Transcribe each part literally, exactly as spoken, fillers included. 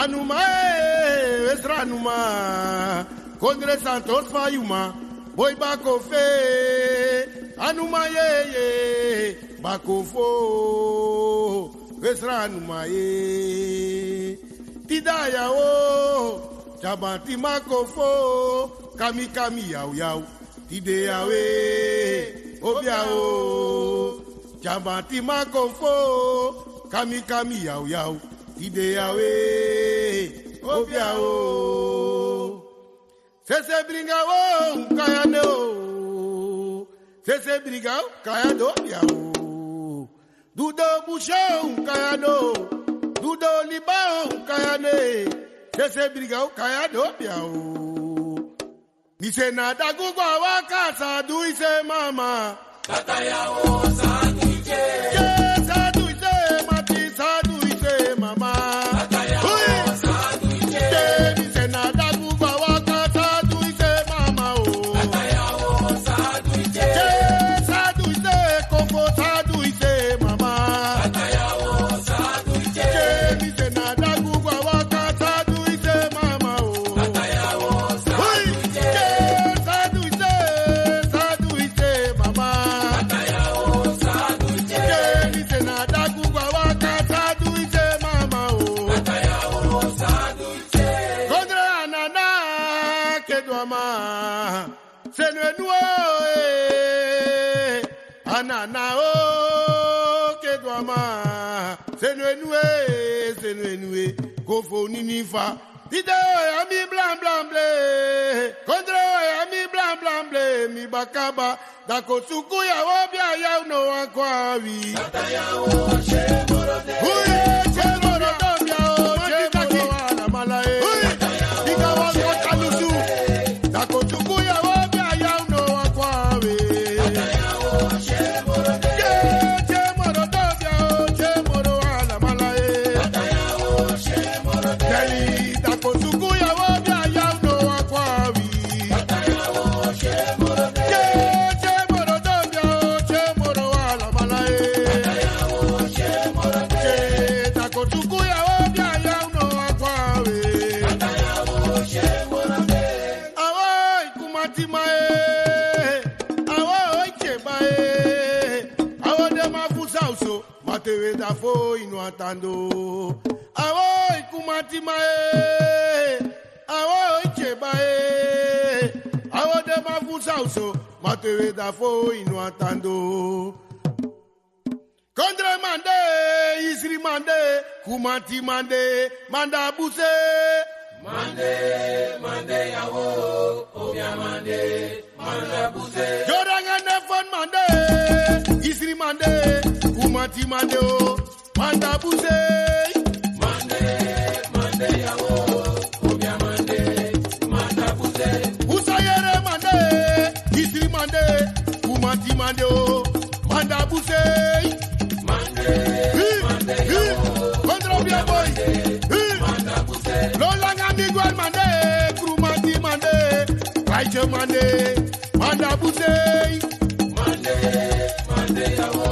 Anuma, eh, wesra anuma. Kondre Santos fa yuma. Boi bako fe. Anuma, ye, ye. Bako fo. Wesra anuma, ye. Tide ya o. Tyabanti mako fo. Kami, kami, yaw, yaw. Tide ya we, obia o. Tyabanti mako fo. Kami, kami, yaw, yaw. Tide ya we, obia o. Sese bringa o, kaya de o. Sese bringa o, kaya de obia o. Dudo busho, kaya de o. Dudo liba o, kaya de. Sese bringa o, kaya de obia o. Mi se na dagu gwa waka, sa du i se mama. Tata ya o, sa du i se. Ye, sa du i se mati, sa du i se mama. Tata ya o, sa du i se. Ye, mi se na dagu gwa waka, sa du i se mama o. Tata ya o, sa du i se. Ye, sa du i se kofo, sa du i se mama. Tata ya o, sa du i se. Ye, mi se na dagu gwa waka, sa du i se mama o. Tata ya o, sa du i se. Ye, sa du i se, sa du i se mama. Tata ya o, sa du i se. Ye, mi se na dagu gwa waka, sa du i se mama o. Tata ya o, sa du i se. Kondre anana ke dwama. Senwe nwe, eh. Anana o, ke dwama. Senwe nwe, senwe nwe. Kofo ninifa. Tide o ya mi blan blan ble. Kondre o ya mi blan blan ble. Mi bakaba. Dako suku ya o bia ya no wan kwa wi. Tata ya o, che moro de. Uye, che moro do bia o, che moro ala mala e. Uye, ika wan kwa kalusu. Dako suku ya o bia ya no wan kwa wi. Tata ya o, che moro de. Ye, che moro do bia o, che moro ala mala e. Tata ya o, che moro de. Deli, dako suku ya o bia ya no wan kwa wi. Mate we da fo inu a tando. Awo, i kumantima e. Awo, i tyeba e. Awo, den man fu Sawso. Mate we da fo inu a tando. Kondre man de, isri man de, kumanti man de, manda buse. Man de, man de, awo, obia man de. Manda buse. Yoranga nefon man de, isri man de, kumanti man de o, manda buse. Man de, man de, awo, obia man de, manda buse. Usayere man de, isri man de, kumanti man de o, manda buse. Man de, man de, awo, kondro bia boy. Manda buse. Lolanga Miguel man de, kumanti man de, Raiche man de. Manda buse. Man de, man de, awo,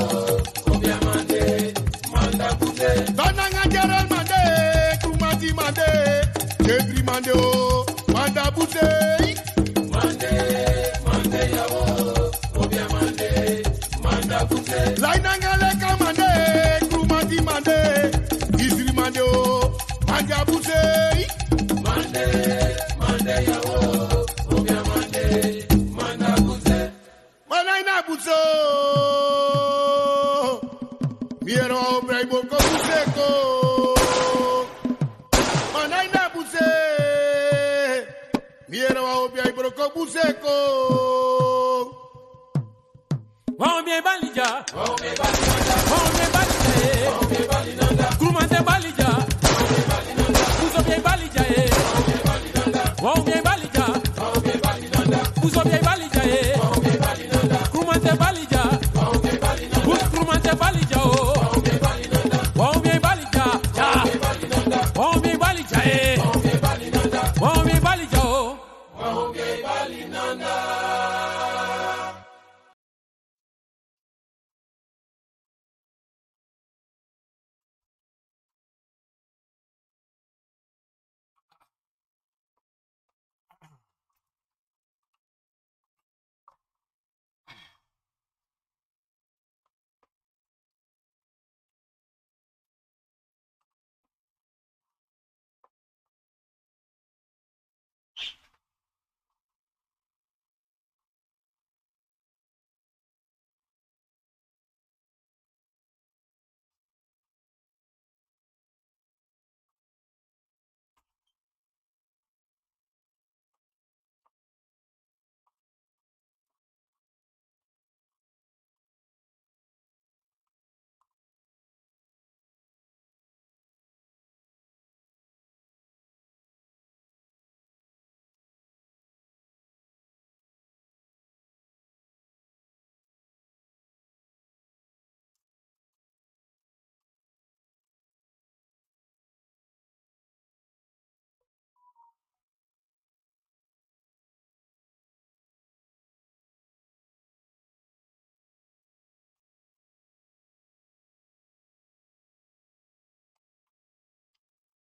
obia man de, manda buse. Tananga Gerald man de, kumanti man de, Jeffrey man de o, manda buse. Man de, man de, awo, obia man de, manda buse. Lainanga Leka man de, kumanti man de, isri man de o, manda buse. Man de, man de, awo, obia man de, manda buse. Manaina buse o. Mi yere wan obia i broko buse kon. Manaina buse. Mi yere wan obia i broko buse kon. Wan obia e bali dya. Wan obia e bali dya, eh. Wan obia e bali nanda. Krumante bali dya. Wan obia e bali nanda. Buso obia e bali dya, eh. Wan obia e bali dya. Wan obia e bali nanda. Buso obia e bali dya, eh. Wan obia e bali nanda. Krumante bali dya. Wan obia e bali nanda. Bus krumante bali dya, oh. Wan obia e bali nanda. Wan obia e bali dya. Wan obia e bali nanda. Wan obia e bali dya, eh. Wan obia e bali nanda. Wan obia e bali nanda, oh. Wan obia e bali nanda.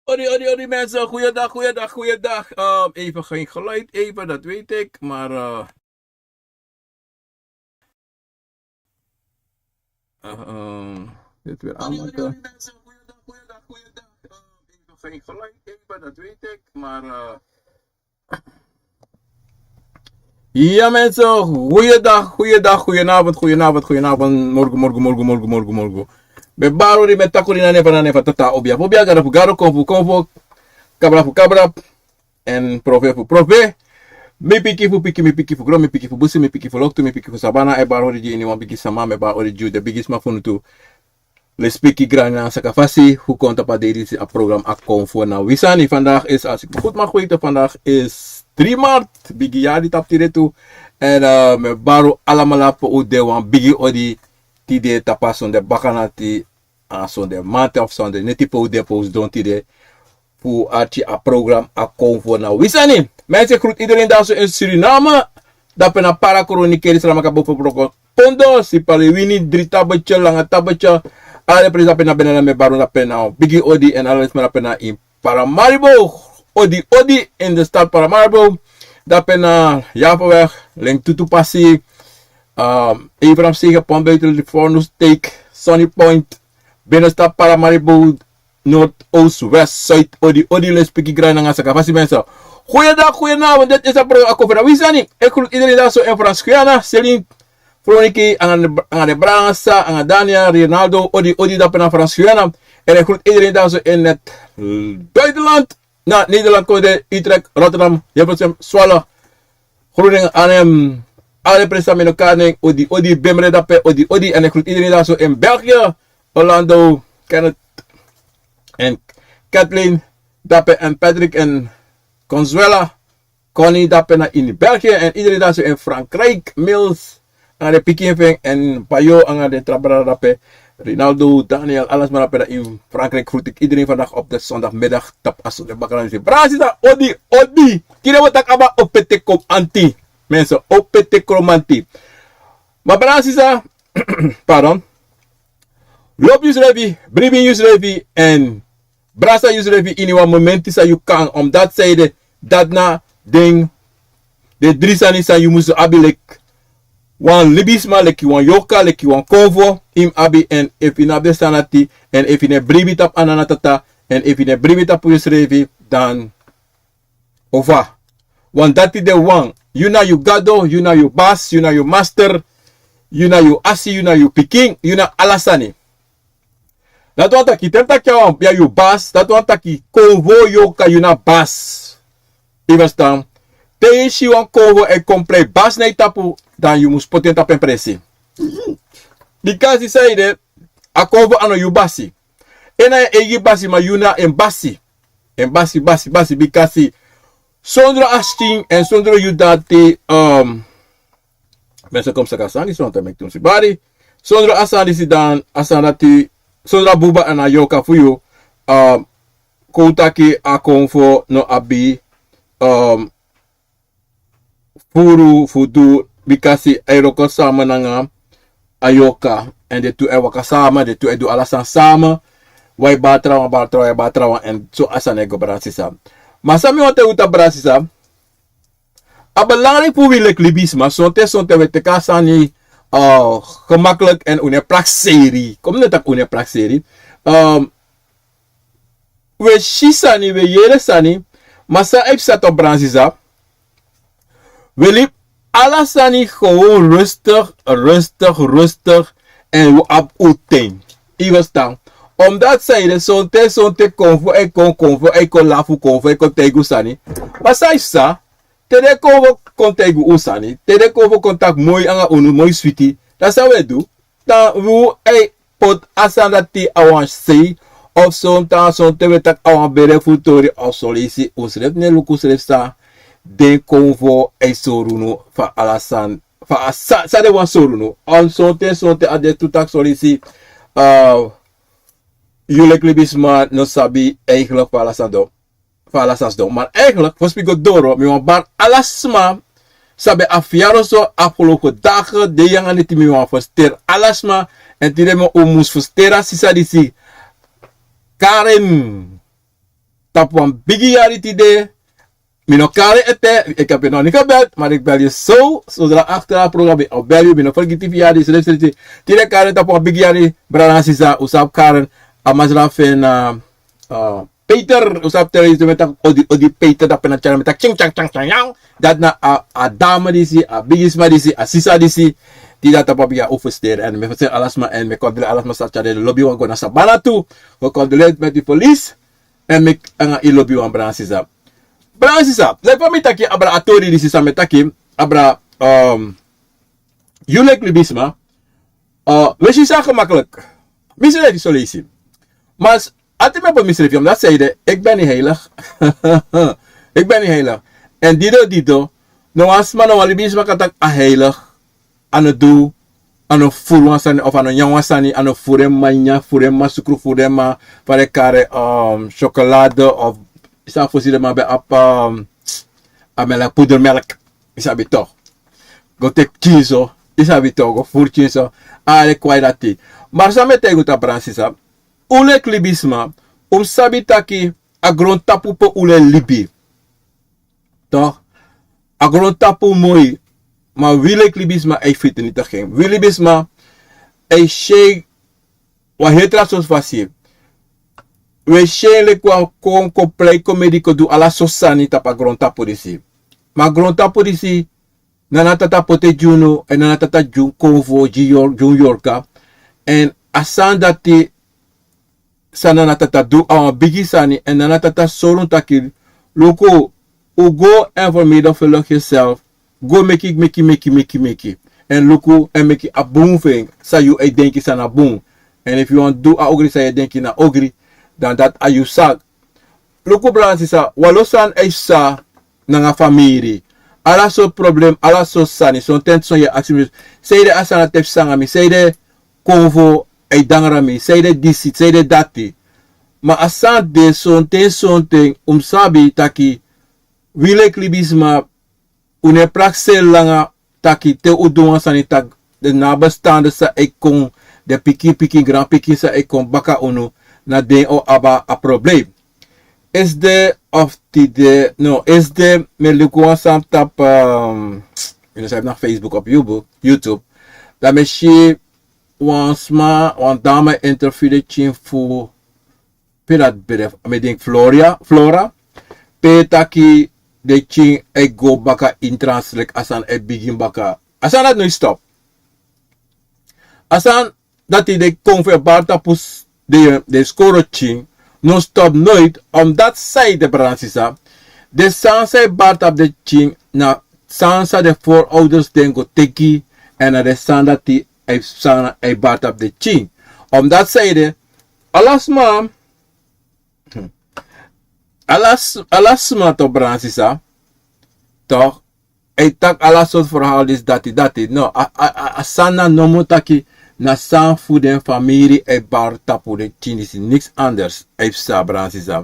Odi, odi, odi mensen, goeiedag, goeiedag, goeiedag. Ehm, even geen geluid, even, dat weet ik, maar eh, eh, ehm, dit weer aanmaken. Odi, odi, mensen, goeiedag, goeiedag, goeiedag. Ehm, even geen geluid, even, dat weet ik, maar eh, Ya mensen, goeiedag, goeiedag, goedenavond, goedenavond, goedenavond, morgen, morgen, morgen, morgen, morgen, morgen. Mi e bari odi, mi e taki odi na nen fu, na nen fu Tata, obia, obia, gado fu gado, konfo fu konfo, kabra fu kabra, èn profeti fu profeti. Mi pikin fu pikin, mi pikin fu gron, mi pikin fu busi, mi pikin fu loktu, mi pikin fu sabana, e bari odi gi iniwan pikin sama, mi e bari odi gi den bigisma fu unu tu. Lespeki grani nanga sakafasi, fu kon tapu a dei disi, a program A Konfo Na Wi Sani. Vandaag is, als ik me goed mag weten, vandaag is drie maart, bigi yari tapu tide tu. Èn eh, mi e bari un alamala fu un de wan bigi odi tide tapu a sonde bakana, a sonde mamanten of sonde neti fu un de fu un sidon tide fu arki a program A Konfo Na Wi Sani. Mensen, groet iedereen daar zo in Suriname. Dape na Para Kronikeri, Saramaka, Bofo, Broko, Pondo, Sipaliwini, Drie Tabetje, Lange Tabetje. Ala den presi dape na Benada, mi e bari un dape na bigi odi, èn ala den sma dape na in Paramaribo. Odi, odi, in de stad Paramaribo. Dape na Javaweg, Leng Tutu Pasi, ehm, Abraham Sege, Pont Buiten, Livorno Steek, Sunny Point, binnenstad Paramaribo, Noord, Oost, West, Zuid, odi, odi, lespeki grani nanga sakafasi, mensen. Goeiedag, goedenavond, dit is a program A Konfo Na Wi Sani. Ik groet iedereen daar zo in Frans-Guyana, Celine, Veronica, anga den, anga den Brasa, anga Daniel, Ronaldo, odi, odi, dape na Frans-Guyana. En ik groet iedereen daar zo in het buitenland, na Nederland, Code, Utrecht, Rotterdam, Hilversum, Zwolle, Groningen, Arnhem, ala den presi san mi no kan nen, odi, odi, Bemre dape, odi, odi, en ik groet iedereen daar zo in België, Orlando, Kenneth en Kathleen dape, en Patrick en Consuela, Connie dape na in België, en iedereen daar zo in Frankrijk, Mils, anga den pikin fu en, en Bayo, anga den tra brada dape, Rinaldo, Daniel, ala sma dape na in Frankrijk, groet ik iedereen vandaag op de zondagmiddag tapu a sonde bakana disi. Brada, sisa, odi, odi. Tide wi o taki abra opete kromanti. Mensen, opete kromanti. Ma brada, sisa, pardon. Lobi yusrefi, bribi yusrefi, en brasa yusrefi ini wan momenti san yu kan, omdat san ede, dati na den, den dri sani san yu musu abi leki wan libisma, leki wan yorka, leki wan konfo, yu mus abi. En efu yu no abi den sani dati, en efu yu no e bribi tapu Anana Tata, en efu yu no e bribi tapu yusrefi, dan over. Want dati de wan. Yu na yu gado, yu na yu basi, yu na yu master, yu na yu asi, yu na yu pikin, yu na ala sani. Dati wani taki, te mi taki a wan, yu a yu basi, dati wani taki konfo yorka, yu na basi. Yu e ferstan? Te yu si wan konfo e kon prei, basi na yu tapu, dan yu mus poti en tapu en presi. Bikasi san ede, a konfo a no yu basi. En na en eigi basi, ma yu na en basi. En basi, basi, basi, bikasi sondro a skin, en sondro yu dati, um, mensen, kom saka sani, sondro meki tu mus bari. Sondro a sani disi, dan a sani dati, sondro a buba èn a yorka fu yu, um, kon taki a konfo no abi, um, furu fu du, bikasi a e wroko sama nanga a yorka, en den tu e waka sama, den tu e du ala sani sama. Wan e bari trawan, bari trawan, e bari trawan, en so a sani e go, brada sisa. Ma san mi wani taigi unu, brada sisa, a belangrijk fu wi leki libisma, sonten, sonten wi e teki a sani, uh, gemakkelijk, en wi no e prakseri. Kon mi no taki wi no e prakseri. Um, Wi e si sani, wi e yere sani, ma san e psa, brada sisa? Wi e libi ala sani gewoon rustig, rustig, rustig, en wi abi un ten. Yu e ferstan? Omdat san ede, sonten, sonten konfo e kon, konfo e kon lafu, konfo e kon taigi un sani. Ma san e psa? Te den konfo kon taigi un sani, te den konfo kon taki moi nanga unu, moi switi, dan san wi e du? Dan wi e poti a sani dati a wan sei, of sonten, sonten wi e taki a wan bere fu tori, of son leisi unsrefi no e luku srefi san den konfo e sori unu fu ala sani, fu a sa-, san den wani sori unu. Of sonten, sonten a de tu taki son leisi, uh, yu leki libisma no sabi eigenlijk fu ala sani dati. Fa ala sani sidon. Maar eigenlijk, fosi mi go doro, mi wani bari ala sma san ben abi yari so, afgelopen dagen, dei nanga neti, mi wani fersiteri ala sma. En tide mi o mus fersiteri a sisa disi, Karen. tapu wan bigi yari tide. Mi no kari ete, ik heb je nog niet gebeld, maar ik bel je zo. Zodra achter het programma, ik bel je, mi no fergiti fu yari, srefi, srefi. Tide kari tapu wan bigi yari, brada nanga sisa, un sabi kari, a masra fu en, eh, eh, Peter, un sabi tide, mi taki, odi, odi Peter, dati na tyari, mi taki, tjing, tjang, tjang, tjang, yang. Dati na a, a dame disi, a bigisma disi, a sisa disi. Tide tapu wan bigi yari, un fersteer, en mi fersteer ala sma, en mi kondoleer ala sma san tyari den lobiwan go na sabana tu. We kondoleer met uw verlies. En mi nanga yu lobiwan, brada nanga sisa. Brada nanga sisa, leki fa mi taki abra a tori disi san mi e taki, abra, um, yu leki libisma, uh, we si san gemakkelijk. Mi srefi so leisi. Maar altijd mi e poti mi srefi, omdat zij de, ik ben niet heilig. Ik ben niet heilig. En dido, dido, no wan sma, no wan libisma kan taki a heilig. A no du, a no furu wan sani, of a no nyan wan sani, a no furu en mama nyan, furu en mama sukru, furu en mama, fa den e kari, um, chocolade, of san fosi den man ben abi, um, a melk, poedermelk, yu sabi toch. Go teki pikin so, yu sabi toch, go furu pikin so, ala den kwai dati. Maar san mi e taigi un, brada nanga sisa, un leki libisma, un mus sabi taki a grontapu pe un e libi. Toch, a grontapu moi, maar wi leki libisma e fiti niti gen. Wi libisma e si en wan heri tra sortu fasi. Wi e si en leki wan kon, kon plei komedi, kon du ala sortu sani tapu a grontapu disi. Ma a grontapu disi, Nana Tata poti en gi unu, en Nana Tata gi unu konfo, gi yu, gi unu yorka. En a sani dati san Nana Tata du, a wan bigi sani, en Nana Tata sori unu taki, luku, un go en vermenigvuldig yourself, go meki, meki, meki, meki, meki. En luku, en meki a bun fu en, san yu e denki san na bun. En efu yu wani du a ogri san yu e denki na ogri, dan dati a yu saki. Luku, brada nanga sisa, wan lo sani e psa nanga famiri. Ala sortu problem, ala sortu sani. Sonten son yu e aksi mi, sanede a sani dati e psa nanga mi, sanede konfo e dangra mi, sanede disi, sanede dati. Ma a sani de, sonten, sonten un mus sabi taki wi leki libisma, un no e prakseri langa taki te un du wan sani, taki den nabestaanden san e kon, den pikin pikin, granpikin san e kon baka unu, na den o abi a problem. Esde of tide, no, esde mi e luku wan sani tapu, um, yu no sabi, na Facebook of YouTube, YouTube. Dan mi e si wan sma, wan dame interview den pikin fu pe dati ben de, mi e denki Floria, Flora, pe taki den pikin e go baka ini transi leki a sani e bigin baka. A sani dati no e stop. A sani dati den konfo e bari tapu den, den skoro pikin no stop noiti, omdat sanede, brada nanga sisa, den sani san e bari tapu den pikin na sani san den voorouders den go teki, en na den sani dati e, san e bari tapu den pikin. Omdat sanede, ala sma, Hmm. Ala s-, ala sma toch, brada nanga sisa, toch, e taki ala sortu verhaal disi, dati, dati. No, a, a, a, a sani na nomo taki na sani fu den famiri e bari tapu den pikin disi, niks anders e psa, brada nanga sisa.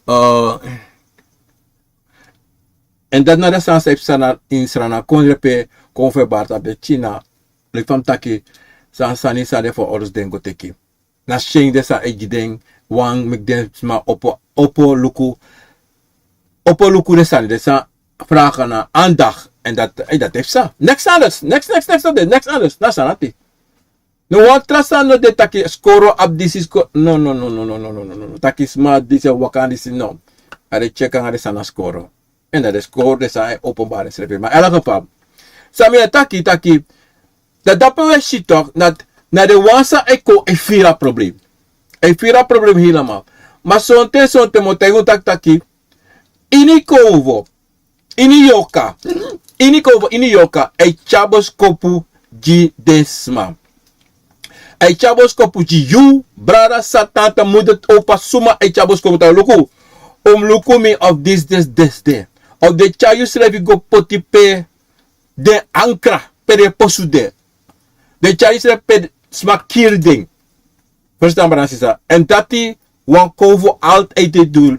Eh, en dati na den sani san e psa na ini Sranan kondre pe konfo e bari tapu den pikin, na leki fa mi taki, san, sani san den voorouders den go teki. Na syen den san e gi den wan, meki den sma opo, opo luku, opo luku den sani, den san vragen na aandacht. En dati, en dati e psa. Niks anders, niks, niks, niks no de, niks anders, na sani dati. No wan tra sani no de taki skoro abi disi, sko-, no, no, no. Taki sma disi e waka nanga disi, no. A de tyeki nanga den sani na skoro. En dan den skoro den sani e openbaar ensrefi. Maar in elk geval, san mi e taki, taki, dan dape wi e si toch, na, na den wan san e kon e firi a problem. E firi a problem helemaal. Maar sonten, sonten mi o taigi unu taki, taki, ini konfo, ini yorka, ini konfo, ini yorka, e tyari boskopu gi den sma. A e tyari boskopu gi yu, brada, sa, tanta, muda, opa, suma, a e tyari boskopu taki luku, un mus luku mi of disi, disi, disi de. Of den tyari yusrefi go poti pe den ankra, pe den posu de. Den tyari yusrefi pe sma kiri den. Verstaan, brada, sisa? En dati wan konfo altijd e du.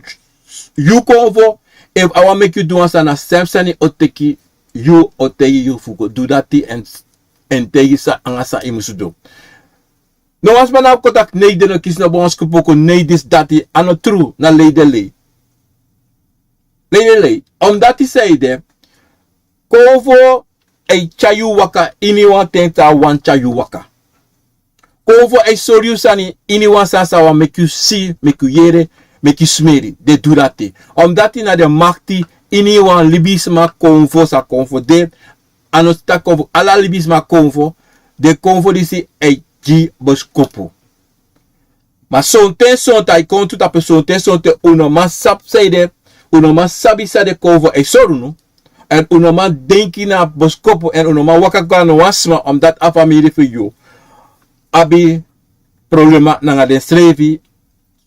Yu konfo, efu a wani meki yu du wan sani, na srefi sani o teki yu, o taigi yu fu go du dati, en, en taigi san nanga san yu musu du. No wan sma no abi kon taki nei, den no kisi no bon wan skopoko, nei, disi, dati, a no tru, na lei den lei. Lei lei lei. Omdati san ede, konfo e tyari yu waka iniwan ten te a wani tyari yu waka. Konfo e sori yu sani iniwan sani san wani meki yu si, meki yu yere, meki yu smeri. Den du dati. Omdati na den makti iniwan libisma konfo san konfo de. A no si taki konfo, ala libisma konfo. Den konfo disi e gi boskopu. Ma sonten sonten a e kon tu tapu sonten sonten un no man sabi san ede, un no man sabi san den konfo e sori unu. Èn un no man denki na boskopu èn un no man waka go na wan sma omdati a famiri fu yu abi problema nanga densrefi.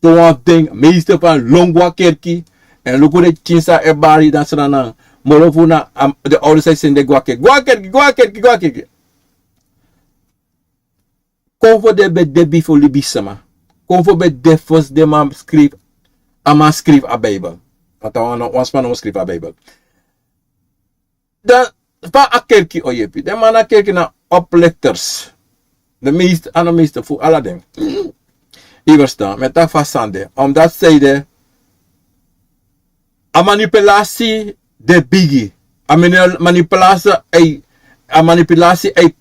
Sowan fu den meeste fu a lon go na kerki. Èn luku den pikin san e bari dan sranan moro fu na den owru san e seni den go na kerki, go na kerki, go na kerki, go na kerki. Konfo de ben de bifo libisma. Konfo ben de fosi den man skrifi, a man skrifi a Bijbel. A tawan no wan sma no mus skrifi a Bijbel. Dan fa a kerki o yepi? Den man na kerki na oplichters. Den meeste, a no meeste, fu ala den. Yu ferstan, mi e taki fa a sani de. Omdati san ede, a manipulasi de bigi. A mani-, manipulasi e, a manipulasi e,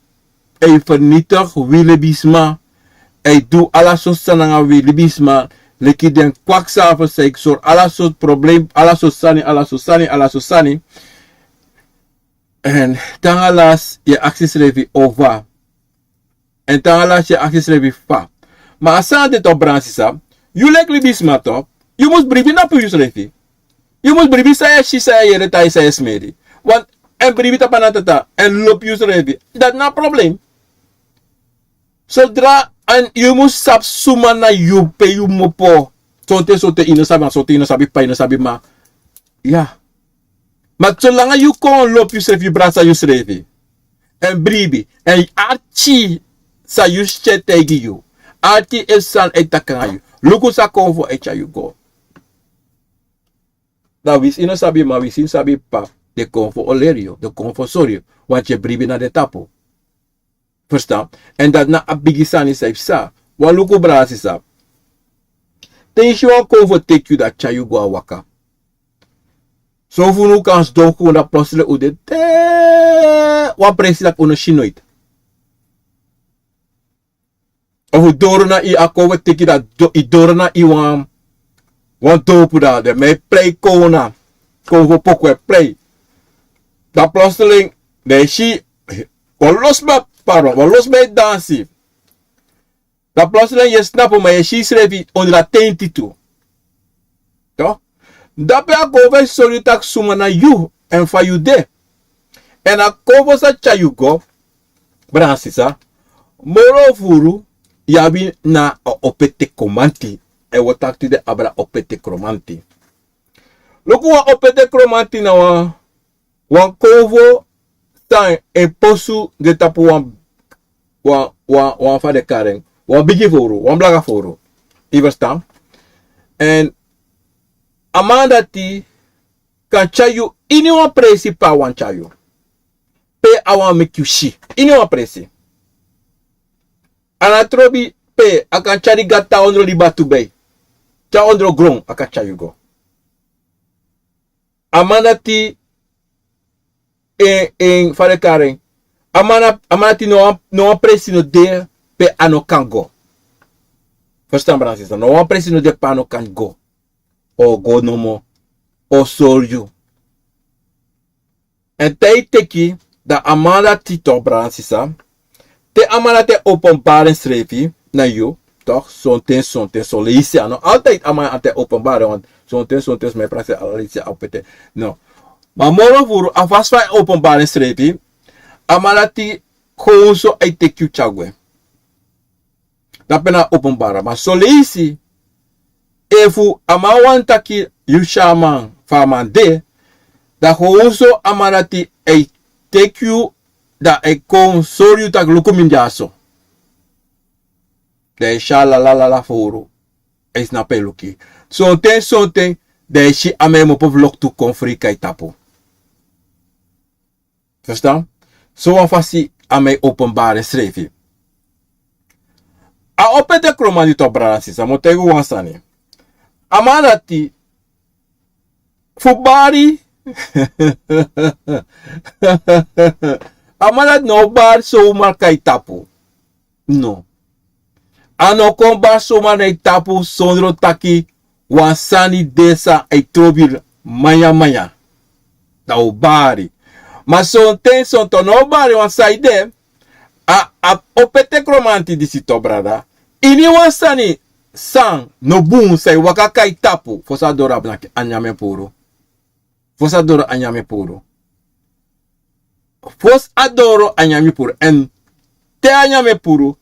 e fernitigi wi libisma. E du ala sortu sani nanga wi libisma. Leki den kwakzalver san e sori ala sortu problem, ala sortu sani, ala sortu sani, ala sortu sani. Èn te nanga lasi yu e aksi yusrefi ova. Èn te nanga lasi yu e aksi yusrefi fa. Ma a sani de tok, brada sisa, yu leki libisma tok, yu mus bribi na fu yusrefi. Yu mus bribi san yu e si, san yu e yere, san yu e smeri. Want, èn bribi tapu a natata èn lobi yusrefi, dati na a problem. Sodra, èn yu mus sabi suma na yu, pe yu mus opo. Sonten sonten yu no sabi, ma sonten yu no sabi p'pa, yu no sabi ma. Ya. Ma solanga yu kon lobi yusrefi, yu brasa yusrefi, èn bribi, èn arki san yu si e taigi yu, arki efu sani e taki nanga yu, luku san konfo e tyari yu go. Dan winsi yu no sabi ma, winsi yu no sabi p'pa, den konfo o leri yu, den konfo o sori yu, want yu e bribi na den tapu. Ferstan? Èn dati na a bigi sani san yu psa. Wan luku, brada sisa. Te yu si wan konfo teki yu, dan a tyari yu go na waka. Son fu unu kan sidon kon, dan plotseling un de te wan presi dati un no si noiti. Efu doro na yu, a konfo teki, dan yu doro na yu wan, wan dopu, dan den man e prei kowna. Konfo poku e prei. Dan plotseling dan yu si wan lo sma, pardon, wan lo sma e dansi. Dan plotseling yu e snapu, ma yu e si yusrefi ondro a tenti tu. Toch? Dape a konfo e sori yu taki suma na yu èn fa yu de. Èn a konfo sa tyari yu go, brada sisa, moro furu yu abi na a opo ete kromanti. Èn wi o taki tide abra opo ete kromanti. Luku, wan opo ete kromanti na wan, wan konfo san e posu de tapu wan, wan, wan, wan fa den kari en, wan bigi fowru, wan blaka fowru. Yu ferstan? Èn a man dati kan tyari yu iniwan presi pe a wani tyari yu. Pe a wani meki yu si. Iniwan presi. A no trobi pe, a kan tyari yu go na ondro libatu, bij. Te na ondro gron a kan tyari yu go. A man dati, en, en, fa den kari en. A man, a man dati, no wan, no wan presi no de pe a no kan go. Ferstan, brada sisa? No wan presi no de pe a no kan go. O go nomo, o sori yu. Èn te yu teki, dan a man dati, toch, brada sisa, te a man dati e openbari ensrefi na yu, toch, sonten, sonten, son leisi, a no altijd a man dati e openbari, want sonten, sonten sma e prakseri ala leisi a opo ete. No. Ma moro furu a fasi fa a e openbari ensrefi, a man dati gewoon so a e teki yu tyari gwe. Dape na openbara. Ma son leisi, efu a man wani taki yu si a man fa a man de, dan gewoon so a man dati e teki yu, dan a e kon sori yu taki luku mi de dyaso. Dan yu e si a lala lala fowru, a e snapu e luku yu. Sonten, sonten dan yu e si a man e mu opo fu loktu kon frika yu tapu. Ferstan? Sowan fasi a man e openbari ensrefi. A opo ete kromanti, toch, brada sisa, mi o taigi wan sani. A man dati, fu bari. A man dati no o bari somar kon na yu tapu. No. A no kon bari somar na yu tapu sondro taki wan sani de san a e trobi manya manya. Dan o bari. Ma sonten sonten no o bari wan san ede. A a opete kromanti disi to brada. Ini wan sani san no bun san e waka kon na yu tapu fosi a doro a nyanyan puru. Fosi a doro a nyanyan puru. Fosi a doro a nyanyan puru èn te a nyanyan puru,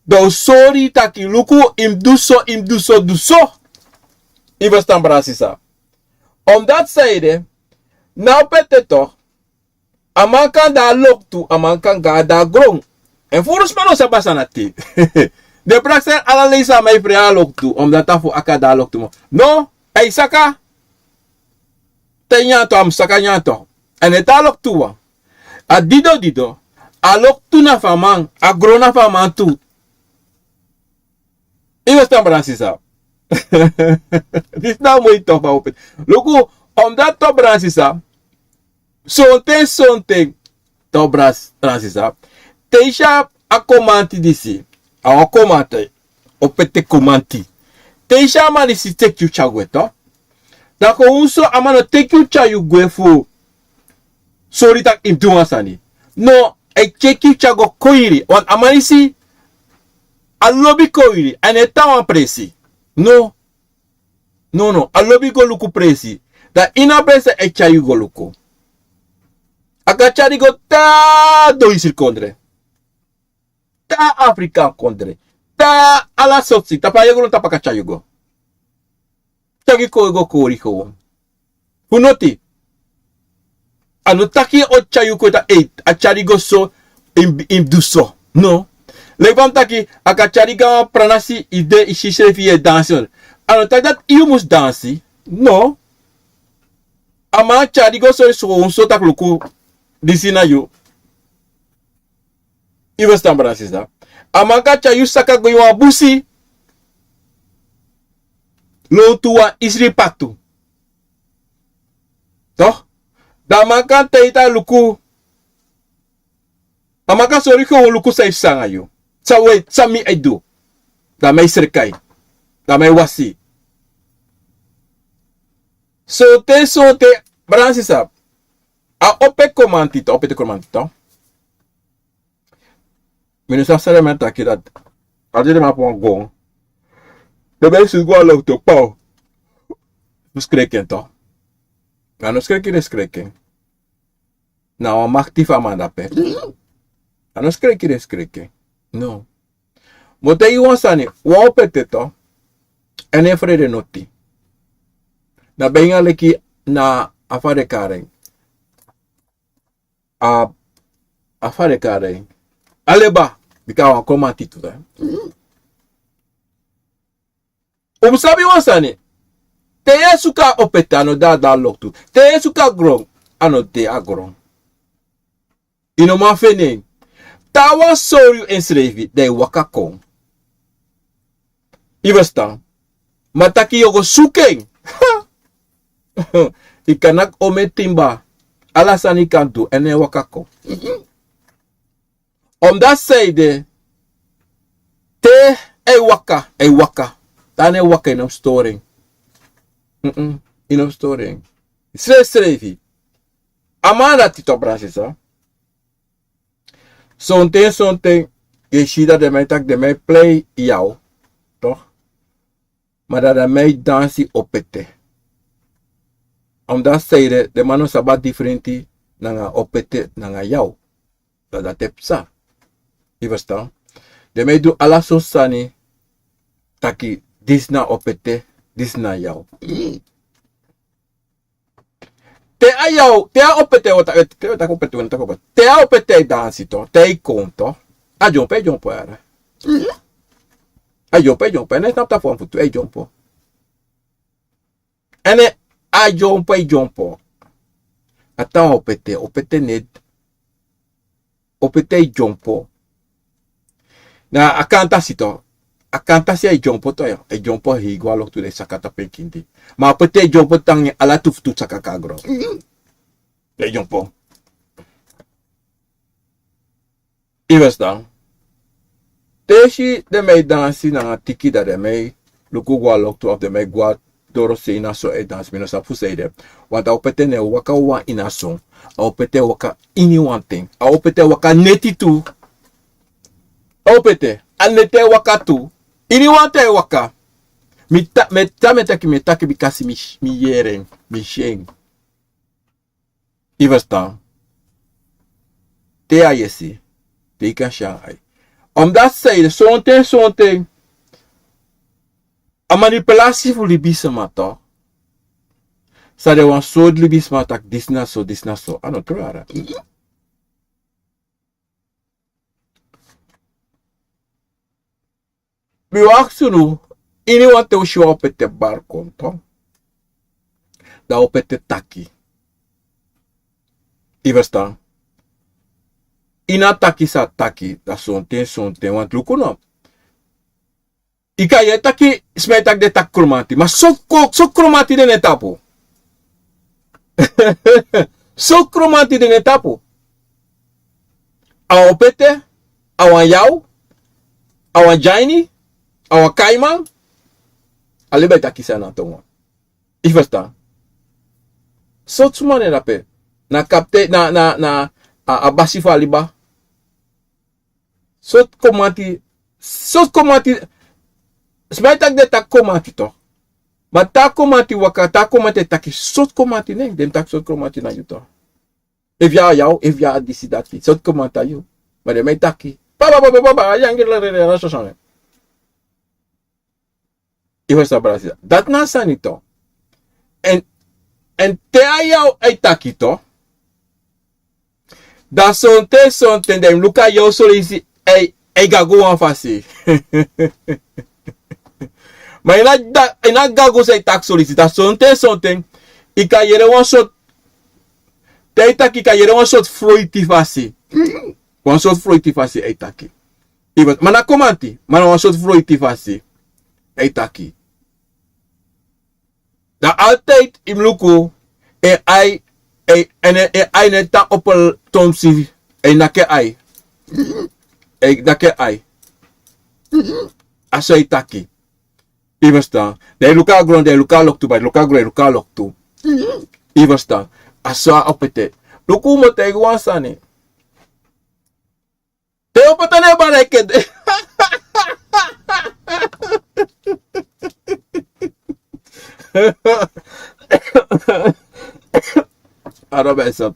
dan o sori taki luku yu mus du so yu mus du so du so. Yu ferstan brada sisa? Omdati san ede na opete to. A man kan de na loktu a man kan go na de na gron. Èn furu sma no sabi a sani ati. Den prakseri ala leisi a man e frei na loktu omdati a fu a kan de na loktu mo. No, a e saka. Te nyanyan tu a mus saka nyanyan tu. Èn e tan a loktu wan. A dido dido. A loktu na fu a man a gron na fu a man tu. Yu ferstan brada sisa? Disi na a moi toku fu a opete. Luku, omdati to brada sisa. Sonten sonten to brada sisa, te yu si a komanti disi, a wan komanti, opete komanti. Te yu si a man disi teki yu tyari gwe to, dan kon unso a man no teki yu tyari yu gwe fu sori tak' yu mus du wan sani. No, a e teki yu tyari go koiri wantu a man disi a lobi koiri èn no e tan wan presi. No. No no a lobi go luku presi. Dan ini a presi a e tyari yu go luku. A kan tyari yu go te a doisri kondre, te a afrikan kondre, te a ala sortu si tapu a yegron tapu a kan tyari yu go. Taki kon e go kori kon fu noti. A no taki o tyari yu kon e taki a tyari go so. Yu mus du so. No. Leki fa mi taki a kan tyari go na wan pranasi yu de yu si srefi yu e dansi. A no taki dati yu mus dansi. No. A man tyari go so yu sowonso tak' luku. Disi na yu. Yu ferstan brada sisa? A man kan tyari yu saka go ini wan busi. Lontu wan isri patu. Dan a man kan taigi yu tak' luku. A man kan sori yu kon luku san yu psa nanga yu. San weti san mi e du? Dan mi e sreka yu. Dan mi e wasi yu. Sonten sonten brada sisa, a ope komanti to ope te komanti to. Mi no sabi san den man e taki dati. A de den man abi wan gon. Den man e susu go a loktu paw. Fu skreki en to. A no skreki den skreki en. Na wan makti fu a man dape. A no skreki den skreki en. No. Mi o taigi yu wan sani. Wan opete to. Èn en frede noti. Na benga leki na a fa den kari en. A fa den kari en. A leba. Bika a wan komanti tu. Un mus sabi wan sani. Te yu e suku a opete a no de a de a loktu. Te yu e suku a gron a no de a gron. Yu no man feni en. Te a wan sori yu ensrefi dan yu waka kon. Yu ferstan? Ma taki yu o go suku en. Yu kan naki omen timba. Ala sani yu kan du èn no e waka kon. Omdati san ede te a e waka a e waka. Te a no e waka yu no mus stori en. Yu no mus stori en. Srefsrefi. A man dati to brada sisa. Sonten sonten yu e si dati den man e taki den man e plei yaw. Ma dati den man e dansi opete. Omdati san ede den man no sabi a difrenti nanga opete nanga yaw. Dati dati e psa. Yu ferstan? Den man e du ala sortu sani. Taki disi na opete, disi na yaw. Te a yaw te a opete wan taki opete wan taki opete te a opete e dansi to te a e kon to. A dyompo a e dyompo yara. A dyompo a e dyompo yara ne snapta fu wan fu tu a e dyompo. Èn a dyompo a e dyompo. A tan opete opete ned. Opete e dyompo. Na a kanta sito. A kantasi a e dyompo to, a e dyompo hei go a loktu, den saka tapu en kindi. Ma a poti e dyompo tan, ala tu fu tu saka kon na gron. A e dyompo. Yu ferstan? Te yu si den man e dansi nanga tiki, dan den man e luku go a loktu of den man e go a dorosei na so e dansi, mi no sabi fu sanede. Want a opete no e waka wawan ini a son. A opete e waka iniwan ten. A opete e waka neti tu. A opete, a neti e waka tu. Iniwan ten e waka. Mi ta, mi ta, mi e taki, mi e taki bikasi mi, mi yere en, mi si en. Yu ferstan? Te a yesi, te yu kan si a ai. Omdat sanede, sonten, sonten a manipulasi fu libisma, toch. San de wan sortu libisma taki disi na so, disi na so. A no tru, ara. Mi wani aksi unu, iniwan ten un si wan opete bari kon, toch, dan a opete taki. Yu ferstan? Ini a taki san a taki, dan sonten, sonten, want luku no. Yu kan yere taki, sma e taki den taki Kromanti. Ma so, so Kromanti de na en tapu. So Kromanti de na en tapu. A opete, a wan yaw, a wan dyaini, a wan kaiman. A libi e taki san na tongo. Yu ferstan? Sortu sma na en dape. Na kapten, na, na, na, a, a basi fu a liba. Sortu Kromanti, sortu Kromanti, sma e taki den taki Kromanti, toch. Ma te a Kromanti waka, te a Kromanti e taki, sortu Kromanti na en, den taki sortu Kromanti na yu, toch. Efu yu a yaw, efu yu a disi dati, sortu Kromanti na yu. Ma den man e taki. Ba, ba, ba, ba, ba, ba, a yangi, la, la, la, la, so, so, ne. Yu ferstan, brada, sisa? Dati na a sani, toch. Èn, èn te a yaw e taki, toch, dan sonten, sonten, dan yu mus luku a yaw son leisi e, e gagu wan fasi. Ma yu no, da, yu no gagu san e taki son leisi. Dan sonten, sonten, yu kan yere wan sortu, te yu taki, yu kan yere wan sortu froiti fasi. Wan sortu froiti fasi e taki. Yu ferstan? Ma na Kromanti, ma na wan sortu froiti fasi e taki. Dan altijd yu mus luku, en ai, en, en, en ai no e tan opo tumsi, en naki en ai. En naki en ai. A so e taki. Yu ferstan? Dan yu luku a gron, dan yu luku a loktu, ba yu luku a gron, yu luku a loktu. Yu ferstan? A so a opete. Luku, mi o taigi wan sani. Te yu opete no e bari a ede. A no ben so.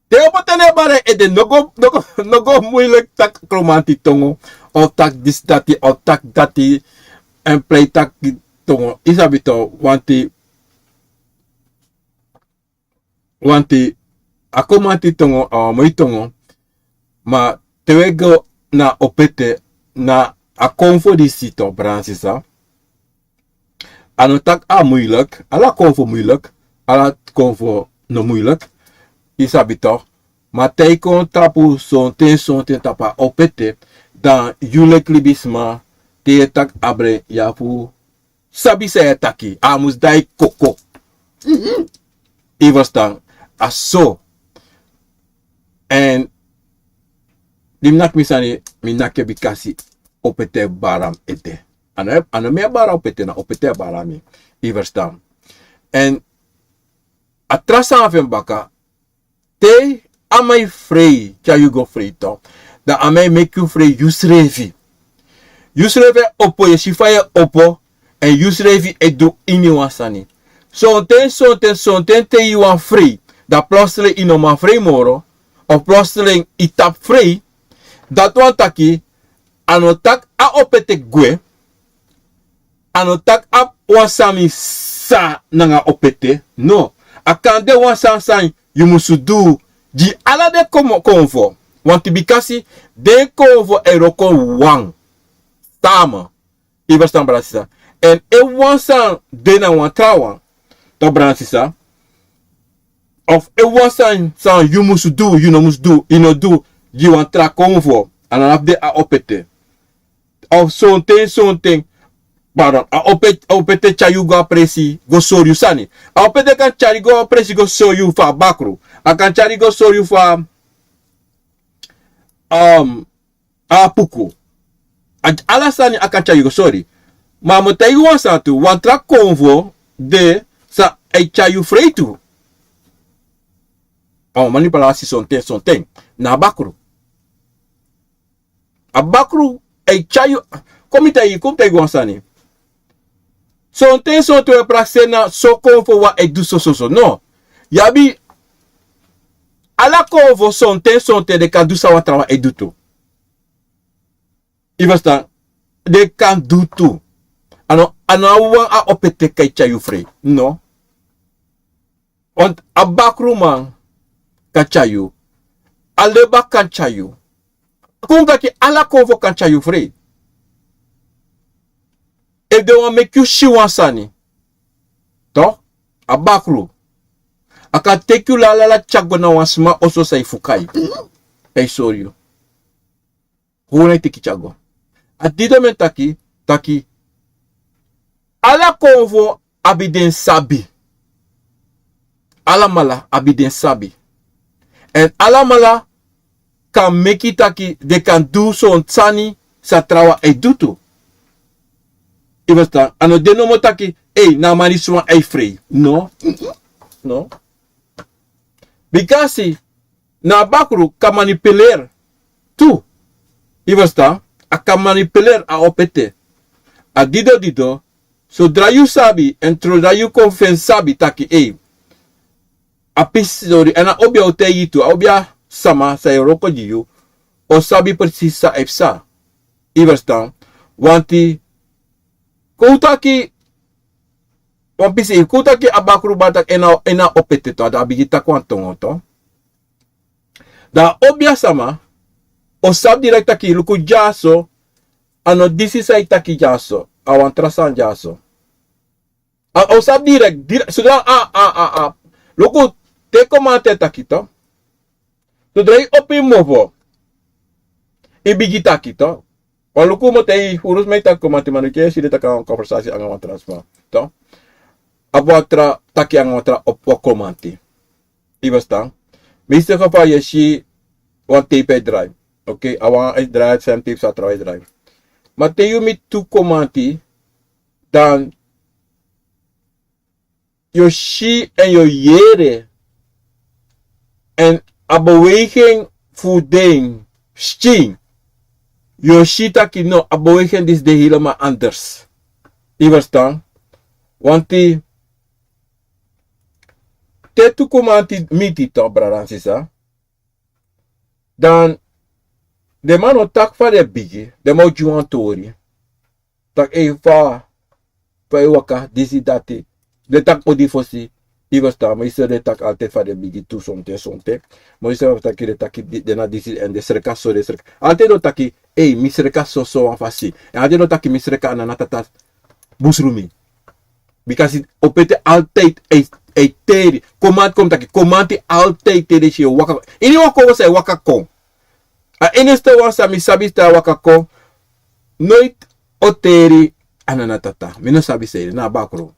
Te yu opete no e bari a ede, no go, no go, no go muilek taki Kromanti tongo, of taki disi dati, of taki dati, èn prei taki tongo. Yu sabi toch, wanti, wanti a Kromanti tongo, a wan moi tongo, ma te wi e go na opete, na a konfo disi toch, brada, sisa. A no taki a muilek, ala konfo muilek, ala konfo no muilek, yu sabi toch. Ma te yu kon tapu sonten, sonten tapu a opete, dan yu leki libisma, te yu e taki abra en, yu abi fu sabi san yu e taki, a mus dai koko. Yu ferstan? A so. Èn di mi naki mi sani, mi naki en bikasi opete bari mi ete. A no, a no mi e bari opete, na opete bari mi. Yu ferstan? Èn a tra sani fu en baka, te a man e frei, tyari yu go frei toch, dan a man e meki yu frei yusrefi. Yusrefi e opo, yu e si fa yu e opo, èn yusrefi e du iniwan sani. Sonten, sonten, sonten te yu wani frei, dan plotseling yu no man frei moro, of plotseling yu tapu frei, dati wani taki, a no taki a opete gwe, a no taki a abi wan sani psa nanga opete, no. A kan de wan sani san yu musu du gi ala den kon, konfo. Wanti bikasi den konfo e wroko wan. Samen. Yu ferstan, brada, sisa? Èn efu wan sani de na wan trawan, toch, brada, sisa, of efu wan sani san yu musu du, yu no musu du, yu no du, gi wan tra konfo, a no abi de a opete. Of sonten sonten, pardon, a opete tyari yu go a presi go sori yu sani. A opete kan tyari go a presi go sori yu fu a bakru. A kan tyari go sori yu fu a apuku. Ala sani a kan tyari yu go sori. Ma a mus taigi wan sani tu, wan tra konfo de san e tyari yu frei tu. A wan manipulasi sonten sonten na a bakru. A bakru e tyari yu. Kon mi taigi yu kon mi taigi wan sani. Sonten sonten we prakseri na so konfo wan e du sososo no. Yu abi ala konfo sonten sonten den kan du san wan trawan e du tu. Yu ferstan? Den kan du tu. A no a no a wan a opete kan e tyari yu frei no. Want a bakruman kan tyari yu. A leba kan tyari yu. Kon taki ala konfo kan tyari yu frei. Efu den wani meki yu si wan sani, to, a bakru a kan teki yu lalala tyari go na wan sma oso san e fuka yu. Èn e sori yu. Hori na e teki tyari go. A didon mi e taki taki ala konfo abi den sabi. Alamala abi den sabi. Èn alamala kan meki taki den kan du son sani san trawan e du tu. Yu ferstan? A no de nomo taki ei na a man disi wan e frei no. No. Bika a si na a bakru kan manipuleri tu. Yu ferstan? A kan manipuleri a opete. A dido dido. Sodra yu sabi èn trodra yu kon fu en sabi taki ei, a pisi sori èn a obi a o taigi yu tu a obi a sama san e wroko gi yu o sabi presisi san a e psa. Yu ferstan? Wanti kon un taki wan pisi yu kon un taki a bakru bari taki en na opete tu a dan a bigin taki wan tongo tu. Dan a obi a sama o sabi direkti taki luku dyaso. A no disi san yu taki dyaso. A wan tra sani dyaso. A o sabi direkti direkti sodra a a a a luku te komanti e taki to. Sodra yu opo yu mofo yu bigin taki to. Wan luku moto e huru sma e taki komanti man yu ke si den taki a wan konversasi anga wan tra sma. To abi wan tra taki anga wan tra opo komanti. Yu ferstan? Mi srefi fa yu e si wan teipi e drai. Okei a wan e drai a semi teipi san a trawan e drai. Ma te yu miti tu komanti dan yu o si èn yu o yere èn a beweging fu den skin yu o si taki no a beweging disi de helemaal anders. Yu ferstan? Wanti te tu komanti miti to brada èn sisa dan den man no taki fa den bigi den man o gi wan tori. Taki ei fa fa e waka disi dati. Den taki odi fosi. Yu ferstan? Ma yu srefi den taki altide fa den bigi tu sonten sonten. Ma yu srefi taki den taki den na disi èn den sreka so den sreka altide den o taki ei mi sreka soso wan fasi èn altide den o taki mi sreka a nana tata busru mi. Bikasi opete altide e teri komanti kon mi taki komanti altide te den si yu e waka. Ini wan konfo san e waka kon a ini sto wan san mi sabi sta e waka kon. Noiti o teri a nana tata mi no sabi san ede na a bakru.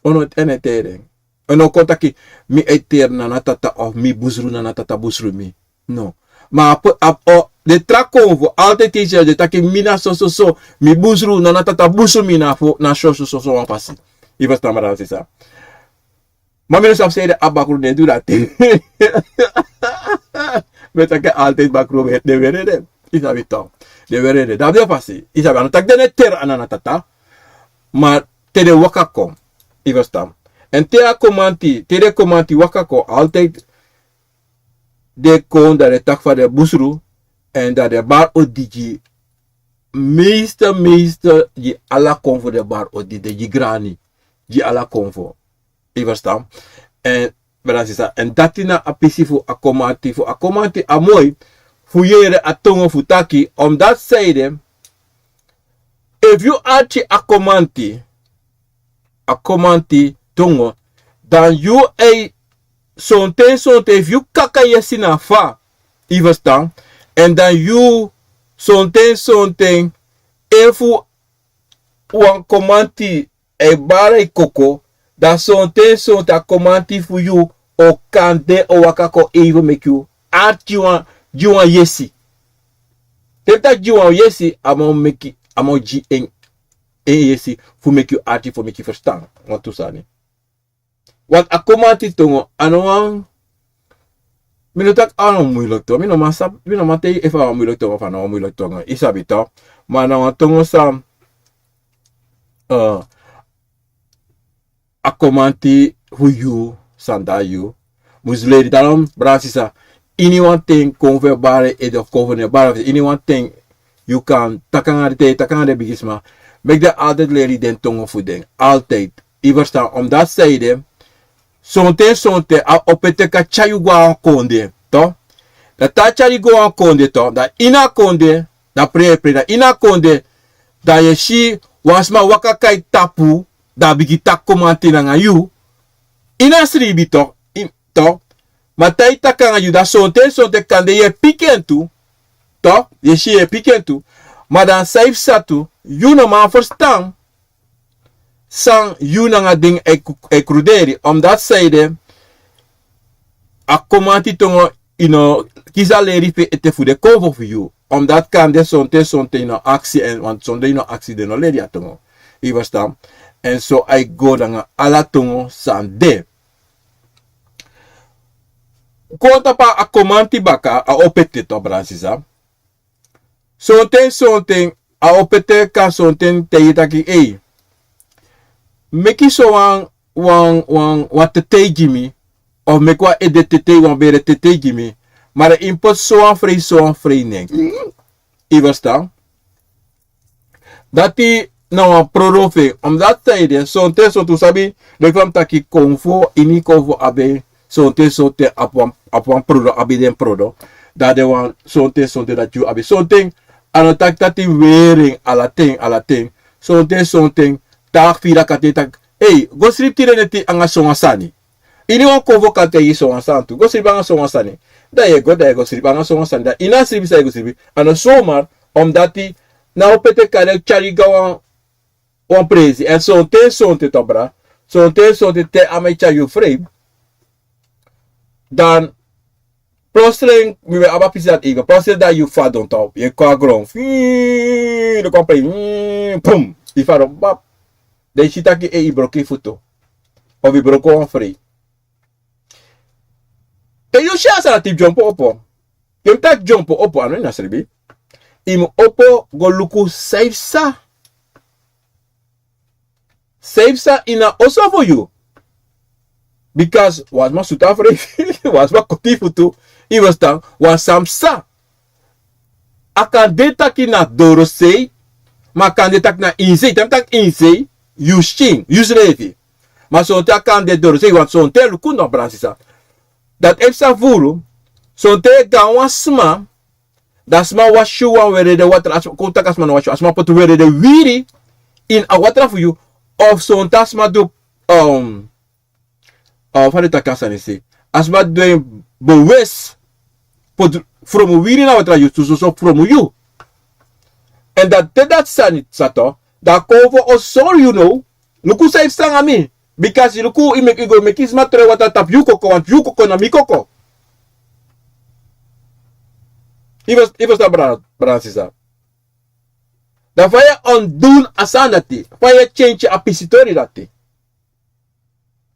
O no tene tere. O no kon taki mi e teri nana tata of mi busru nana tata busru mi. No. Ma a po a o den tra konfo altide te yu si yu den taki mi na sososo mi busru nana tata busru mi na fu na sososo wan fasi. Yu ferstan ma dan sisa? Ma mi no sabi san ede a bakru no e du dati. Mi e taki altide bakru den weri ede. Yu sabi to den weri ede dan abi den fasi yu sabi a no taki den no e teri a nana tata. Ma te den waka kon. Yu ferstan? Èn te a komanti te den komanti waka kon altide den kon dan den taki fa den busru èn dan den bari odi gi meeste meeste gi ala konfo den bari odi den gi grani gi ala konfo. Yu ferstan? Èn brada sisa èn dati na a pisi fu a komanti fu a komanti a moi fu yere a tongo fu taki omdati san ede efu yu arki a komanti a komanti tongo dan yu e sonten sonten efu yu kaka yesi na fa. Yu ferstan? Èn dan yu Sonten sonten, efu wan komanti e bari yu koko, dan sonten sonten a komanti fu yu o kan de o waka kon even meki yu arki gi wan, gi wan yesi. Te mi taki gi wan yesi, a man o meki, a man o gi en, en yesi fu meki yu arki, fu meki yu ferstan wantu sani. Want a komanti tongo, a no wan, mi no taki a no wan muilek tongo, mi no man sabi, mi no man tei efu a wan muilek tongo of a no wan muilek tongo, yu sabi toch. Ma na wan tongo san, eh, a komanti fu yu, san dan yu mus leri. Daarom, brada, sisa, iniwan ten kon fu e bari ede of kon fu no e bari ede, iniwan ten yu kan taki nanga den, te yu e taki nanga den bigisma, meki den altijd leri den tongo fu den. Altijd. Yu ferstan, omdat sanede, sonten sonten a opo ete kan tyari yu go na wan kondre, toch? Dan te a tyari yu go na wan kondre, toch? Dan ini a kondre, dan prei, prei, dan ini a kondre, dan yu e si wan sma waka kon na yu tapu, dan a bigin taki komanti nanga yu. Ini a sribi, toch? In, toch? Ma te a e taki nanga yu, dan sonten sonten kande yu e piki en tu, toch? Yu e si yu e piki en tu. Ma dan san yu psa tu, yu no man ferstan san yu nanga den e, e kruderi. Omdat sanede, a komanti tongo, yu no kisi a leri fu ete fu den konfo fu yu. Omdat kande sonten sonten yu no aksi, èn want sonten yu no aksi, den no leri a tongo. Yu ferstan? Èn so a e go nanga ala tongo san de. Kon tapu a komanti baka, a opo ete, toch, brada, sisa. Sonten sonten a opo ete kan sonten taigi yu taki: ei, meki sowan, wan, wan, wan tetei gi mi, of meki wan ede tetei, wan bere tetei gi mi, ma dan yu mus poti sowan frei, sowan frei nen. Yu ferstan? Dati na wan prodo fu en. Omdat sanede, sonten sonten un sabi, leki fa mi taki, konfo, ini konfo abi en, sonten sonten abi wan, abi wan prodo, abi den prodo. Dan den wan, sonten sonten dati yu abi. Sonten, a no taki dati weri en ala ten, ala ten. Sonten sonten, taki fu yu dati, taki: ei, go sribi tide neti anga sowan sani. Iniwan konfo kan taigi yu sowan sani tu. Go sribi anga sowan sani. Dan yu e go, dan yu e go sribi anga sowan sani. Dan ini a sribi san yu e go sribi, a no somar, omdat na a opo ete kan tyari yu go na wan, wan presi. Èn sonten sonten, toch, brada, sonten sonten te a man e tyari yu frei, dan plotseling, mi ben abi a pisi dati even, plotseling dan yu fadon, toch, yu e kon na gron. Fii, dan kon a prei. Fii, pum, yu fadon, bap. Dan yu si taki, ei, yu broko yu futu. Of yu broko wan frei. Te yu si a sani dati, dyompo opo. Te mi taki dyompo opo, a no ini a sribi. Yu mus opo go luku san yu psa. San yu psa ini a oso fu yu. Bika wan sma sutu a frei, wan sma koti yu futu, yu ferstan, wan sani psa. A kan de taki na dorosei, ma a kan de taki na inisei. Te mi taki inisei, yu skin, yu srefi. Ma sonten a kan de dorosei, want sonten, luku no, brada, sisa. Dati e psa furu, sonten yu e go na wan sma, dan sma wasi yu wan weri ede watra, a sma, kon taki a sma no wasi yu, a sma poti weri ede wiri ini a watra fu yu, of sonten a sma du, um, a, fa den e taki a sani se. A sma du en bewust, poti fromu wiri na watra, yu tu soso fromu yu. Èn dan te dati sani psa, toch, dan konfo o sori yu now, luku san yu psa nanga mi. Bika luku, yu meki, yu go meki sma tron watra tapu yu koko, want yu koko na mi koko. Yu fers-, yu ferstan, brada, brada, sisa. Dan fa yu e ondun a sani dati, fa yu e tyentyi a pisitori dati.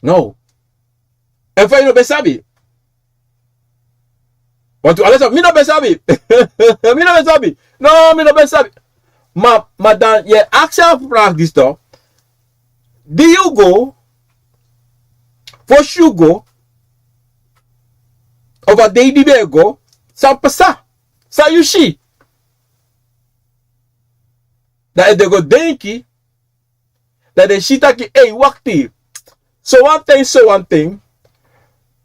No. Èn fa yu no ben sabi. Want ala san, mi no ben sabi. Mi no ben sabi. No, mi no ben sabi. Ma, ma dan yu e aksi a vraag disi toch. Di yu go, fosi yu go, of a dei di ben e go, san psa, san yu si. Dan efu den go denki, dan den si taki, ei, wakti. Sowan ten, sowan ten,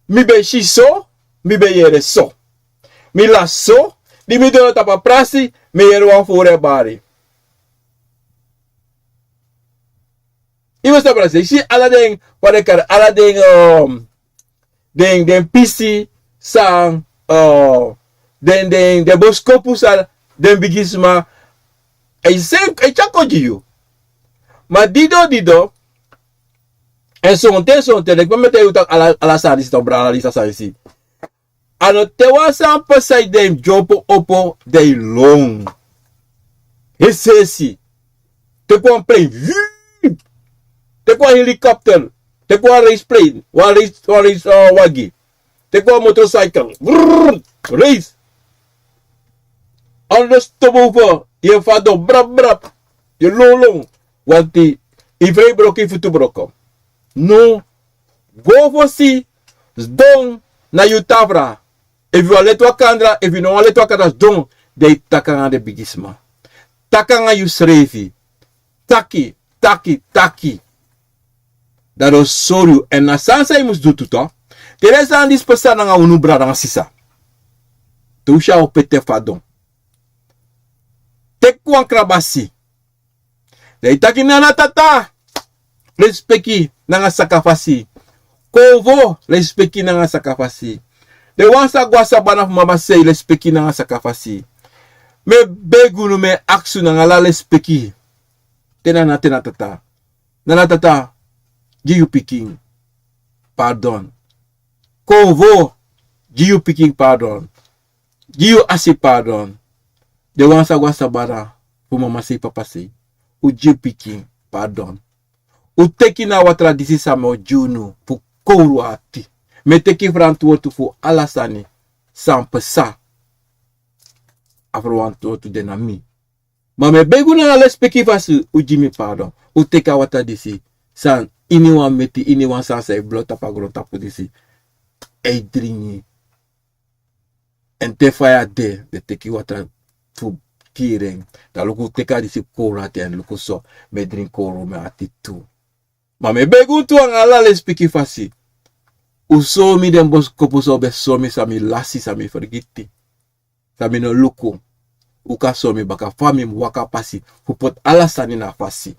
mi ben si so, mi ben yere so. Mi lasi so, di mi doro tapu a prasi, mi yere wan furu e bari. Yu mus sabi, brada, yu si ala den, fa den e kari, ala den, um, den, den pisi san, uh, den, den, den boskopu san, den bigisma, a e sen a e tyari kon gi yu. Ma dido dido, èn sonten sonten leki mi e taigi yu tak' ala ala sani disi tan brada disi a sani disi. A no te wan sani pasa yu den mus dyompo opo den e lon. Hesihesi. Teki wan plein. Teki wan helikopter. Teki wan reisi plein, wan reisi wagi. Teki wan motorcykel. Reisi. Anda stobo fu yu e fadon brap brap. Yu e lon lon. Wanti yu frei broko yu futu broko. No. Go fosi. Sidon na yu tafra. Efu yu wani leti wan kandra efu yu no wani leti wan kandra sidon. Dan yu taki nanga den bigisma. Taki nanga yusrefi. Taki, taki, taki. Dan den o sori yu èn na sani san yu mus du tu. Te den sani disi pasa nanga unu brada nanga sisa, te un si a o pete fadon. Teki wan krabasi. Dan yu taki nana tata. Lespeki nanga sakafasi. Konfo lespeki nanga sakafasi. Den wan sa go na sabana fu mama sei lespeki nanga sakafasi. Mi e begi unu mi e aksi unu nanga ala lespeki. Te nana te na tata. Nana tata, gi yu pikin pardon. Konfo, gi yu pikin pardon. Gi yu asi pardon. Den wan sa go na sabana fu mama sei papa sei. Un gi yu pikin pardon. Un teki na a watra disi san mi o gi unu fu kowru ati. Mi e teki frantwortu fu ala sani san pasa. A frantwortu de na mi. Ma mi e begi unu nanga lespeki fasi un gi mi pardon. Un teki a watra disi san iniwan meti iniwan sani san e blo tapu a grontapu disi e dringi. Èn te faya de den teki watra fu kiri en. Dan luku un teki a disi kowru ati èn luku so mi e dringi kowru mi ati tu. Ma mi e begi un tu nanga ala lespeki fasi. Un sori mi den boskopu san un ben sori mi san mi lasi san mi fergiti. San mi no luku. Un kan sori mi baka fa mi mus waka pasi fu poti ala sani na fasi.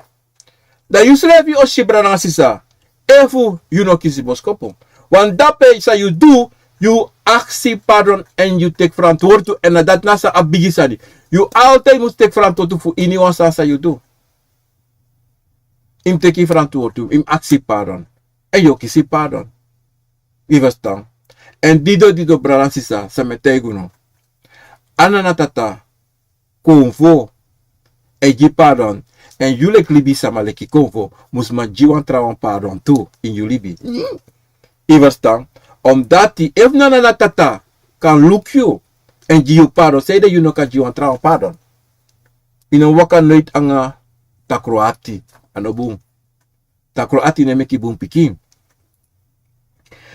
Dan yusrefi o si brada nanga sisa. Efu yu no kisi boskopu wan dape san yu du. Yu aksi pardon èn yu teki frantwortu èn na dati na san a bigi sani. Yu altide mus teki frantwortu fu iniwan sani san yu du. Yu mus teki frantwortu yu mus aksi pardon. Èn yu o kisi pardon. Yu ferstan? Èn dido dido brada nanga sisa san mi e taigi unu. A nana tata konfo e gi pardon. Èn yu leki libisama leki konfo mus man gi wan trawan pardon tu ini yu libi. Yu ferstan? Omdati efu nana na tata kan luku yu èn gi yu pardon sanede yu no kan gi wan trawan pardon? Yu no mus waka noiti nanga takru ati. A no bun. Takru ati no e meki bun pikin.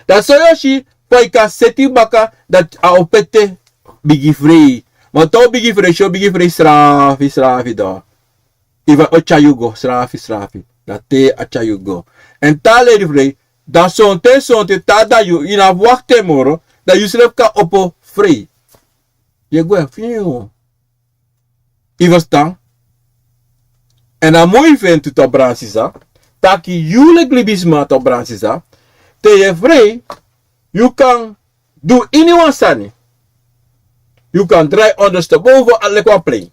Dan so yu o si fa yu kan seti yu baka dati a o pete bigi frei. Ma te a o bigi frei si o bigi frei srafi srafi dan yu fa o tyari yu go srafi srafi. Dan te a tyari yu go èn te a leri frei dan sonten sonten te a dan yu yu no abi wakti en moro. Dan yusrefi kan opo frei. Yu e gwe fiin. Yu ferstan? Èn a moi fu en tu tan bransisa taki yu leki libisma tan bransisa te yu e frei yu kan du iniwan sani. Yu kan drai onderste boven a leki wan plein.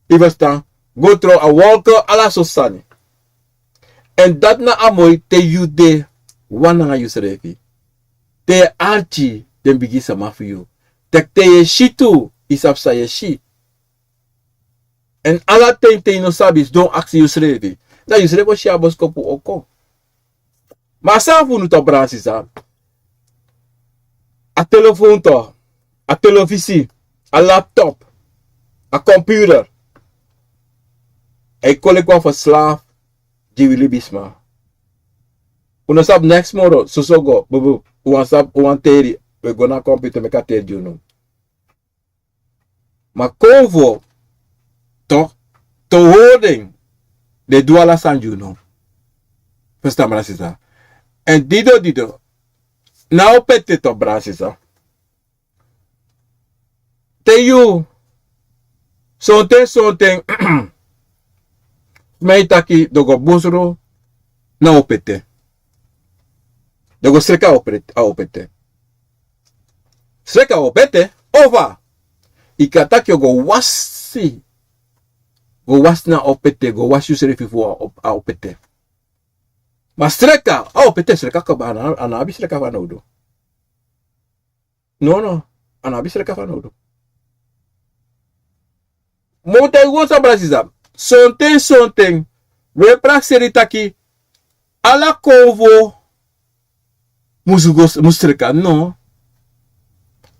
Yu ferstan? Go tron a wolke ala so sani. Èn dati na a moi te yu de wan nanga yusrefi. Te yu e arki den bigi sama fu yu. Teki te yu e si tu yu sabi san yu e si. Èn ala ten te yu no sabi sidon aksi yusrefi dan yusrefi o si a boskopu o kon. Ma a sani fu unu tan bransisa a telefon tan a telefisi a laptop a komputer a e kon leki wan ferslafu gi wi libisma. Un no sabi neks moro soso go bubu un wani sabi un wani teri. Un e go na a komputer meki a teri gi unu. Ma konfo to to hori den den du ala sani gi unu. Festa mi na sisa èn dido dido na o pete to brada sisa. Te yu sonten sonten mi e taki den go busru na o pete. Den go sreki a o pete sreki a o pete. Ofa Yu kan taki yu o go wasi. Go wasi na opete, go wasi yusrefi fu a op-, a opete. Ma sreka, a opete sreka kaba, a no, a no abi sreka fanowdu. No, no, a no abi sreka fanowdu. Mi o taigi wan sani, brada, sisa. Sonten, sonten, wi e prakseri taki ala konfo musu go, musu sreka, no.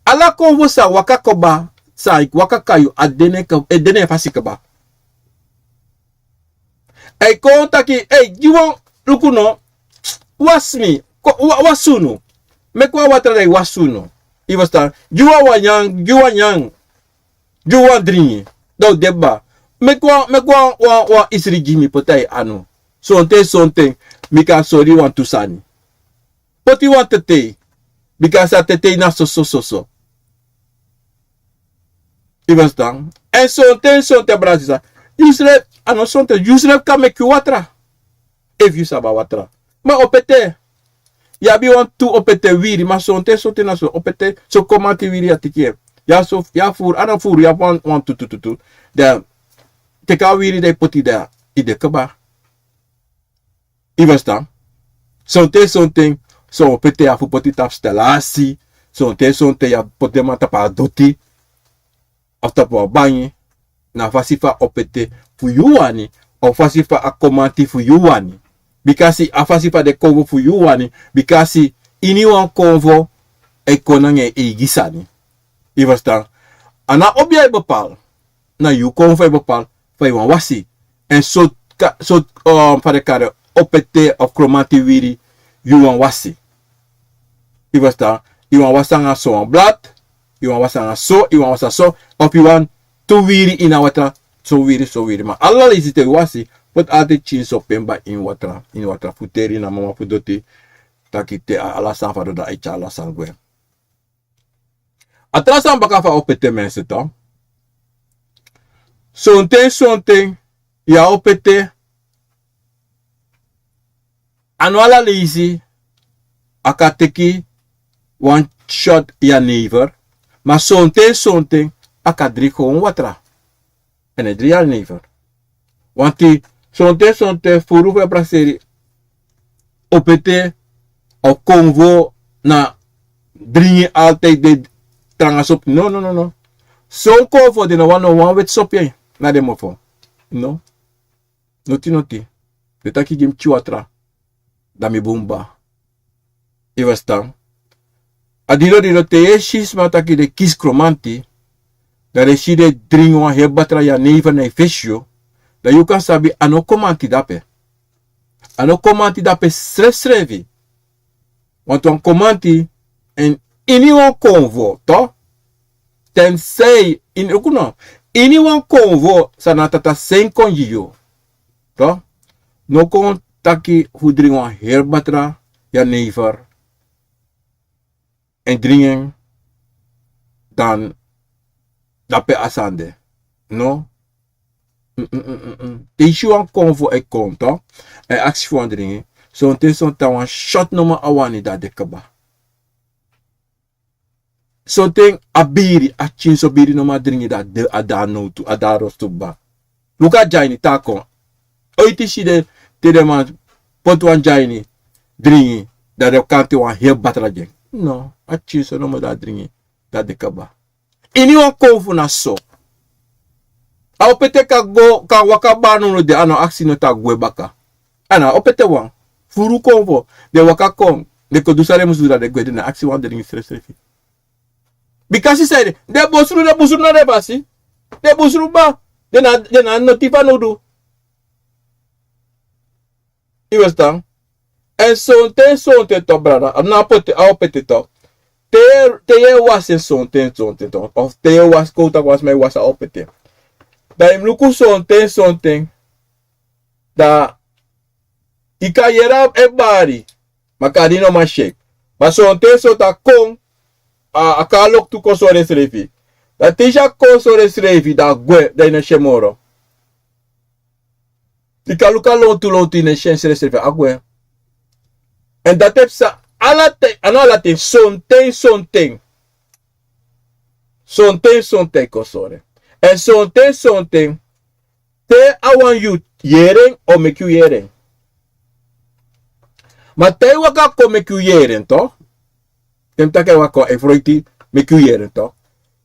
Ala konfo sa waka kaba, sa waka kon na yu, a de na en ka-, e de na en fasi kaba. A e kon taki, ei, gi wan, luku no, wasi mi, ko-, wa-, wasi unu. Meki wan watra, dan yu wasi unu. Yu ferstan? Gi wan, wan nyan, gi wan nyan. Gi wan dringi. Dan un de kaba. Meki wan, meki wan, wan, wan isri gi mi, poti na yu anu. Sonten, sonten, mi kan sori wantu sani. Poti wan tetei. Bika a tetei na so, so, so, so. Yu ferstan? Èn sonten, sonten, brada, sisa. Yusrefi, a no sonten, yusrefi kan meki yu watra. Efu yu sabi a watra. Ma opete, yu abi wantu opete wiri, ma sonten, sonten na so opete, so komanti wiri yu e teki. Yu abi so, yu abi furu, a no furu, yu abi wan, wantu, tu, tu, tu. Dan, teki a wiri dan yu poti dan, yu de kaba. Yu ferstan? Sonten, sonten, son opete yu abi fu poti tapu stalasi. Sonten, sonten yu abi poti den man tapu a doti. Of tapu a bangi. Na a fasi fu a opete fu yu wani. Of fasi fu a komanti fu yu wani. Bikasi a fasi fu a den konfo fu yu wani. Bikasi iniwan konfo e kon nanga en eigi sani. Yu ferstan? A no obi a e bepaal. Na yu konfo e bepaal fa yu wani wasi. Èn so ka-, so, um, fa den kari en, opete of kromanti wiri yu wani wasi. Yu ferstan? Yu wani wasi nanga so wan blad, yu wani wasi nanga so, yu wani wasi so, of yu wani tu wiri ini a watra, so wiri, so wiri. Ma ala leisi te yu wasi, poti altijd kinso, pemba ini watra, ini watra fu teri na mama fu doti, taki te a-, ala sani fadon, dan a e tyari ala sani gwe. A tra sani baka fu a opete, mensen, toch. Sonten, sonten, yu abi opete. A no ala leisi a kan teki wan shot jenever. Ma sonten, sonten, a kan dringi gewoon watra. Èn a e dringi jenever. Want sonten, sonten, furu fu e prakseri opete of konfo na dringi altijd den tranga sopi. No, no, no, no. Son konfo den no wani no wan weti sopi na den mofo. No. Noti, noti. Den taki gi mi pikin watra. Dan mi bun kaba. Yu ferstan? A didon, didon, te yu e si sma taki den kisi kromanti, dan den si den dringi wan heri batra jenever na yu fesi, dan yu kan sabi a no kromanti de ape. A no kromanti de ape srefsrefi. Want wan kromanti, èn iniwan konfo, toch? Tensei, ini, luku no, iniwan konfo san na tata sen kon gi yu, toch? No kon taki fu dringi wan heri batra jenever èn dringi en, dan dape a sani de. No. Mm, mm, mm, mm, mm. Te yu si wan konfo e kon, toch, a e aksi fu wan dringi, sonten, sonten a wan shot nomo a wani, dan a de kaba. Sonten a biri, a kinso biri nomo a dringi, dan a de, a de a nowtu, a de a rostu kaba. Luku a dyaini te a kon. Oiti yu si den, te den man poti wan dyaini dringi, dan den kanti wan heri batra gi en? No, a kinso nomo dan a dringi, dan a de kaba. Iniwan konfo na so. A opete kan go, kan waka kaba, no, no, den a no aksi no, dan a gwe baka. A na a opete wan. Furu konfo, den waka kon, den kon du san den musu du, dan den gwe, den no aksi wan dringi srefsrefi. Bikasi san ede, den busru, den busru na den fasi. Den busru kaba, den no, den no abi noti fanowdu. Yu ferstan? Èn sonten, sonten, toch, brada, a no opete, a opete, toch. Te, te yu e wasi en sonten, sonten, toch, of te yu e wasi, kon taki wan sma e wasi a opete. Dan yu mus luku sonten, sonten, dan yu kan yere en bari, ma kadi no man si en. Ma sonten, sonten a kon, a, a kan loktu kon sori ensrefi. Dan te yu si a kon sori ensrefi, dan a gwe, dan yu no si en moro. Yu kan luku a lontu, lontu, yu no e si en srefsrefi, a gwe. Èn dati e psa ala ten, a no ala ten, sonten, sonten. Sonten sonten e kon sori en. Èn sonten sonten te a wani yu yere en, o meki yu yere en. Ma te a waka kon meki yu yere en, te mi taki a waka kon e froiti, meki yu yere en,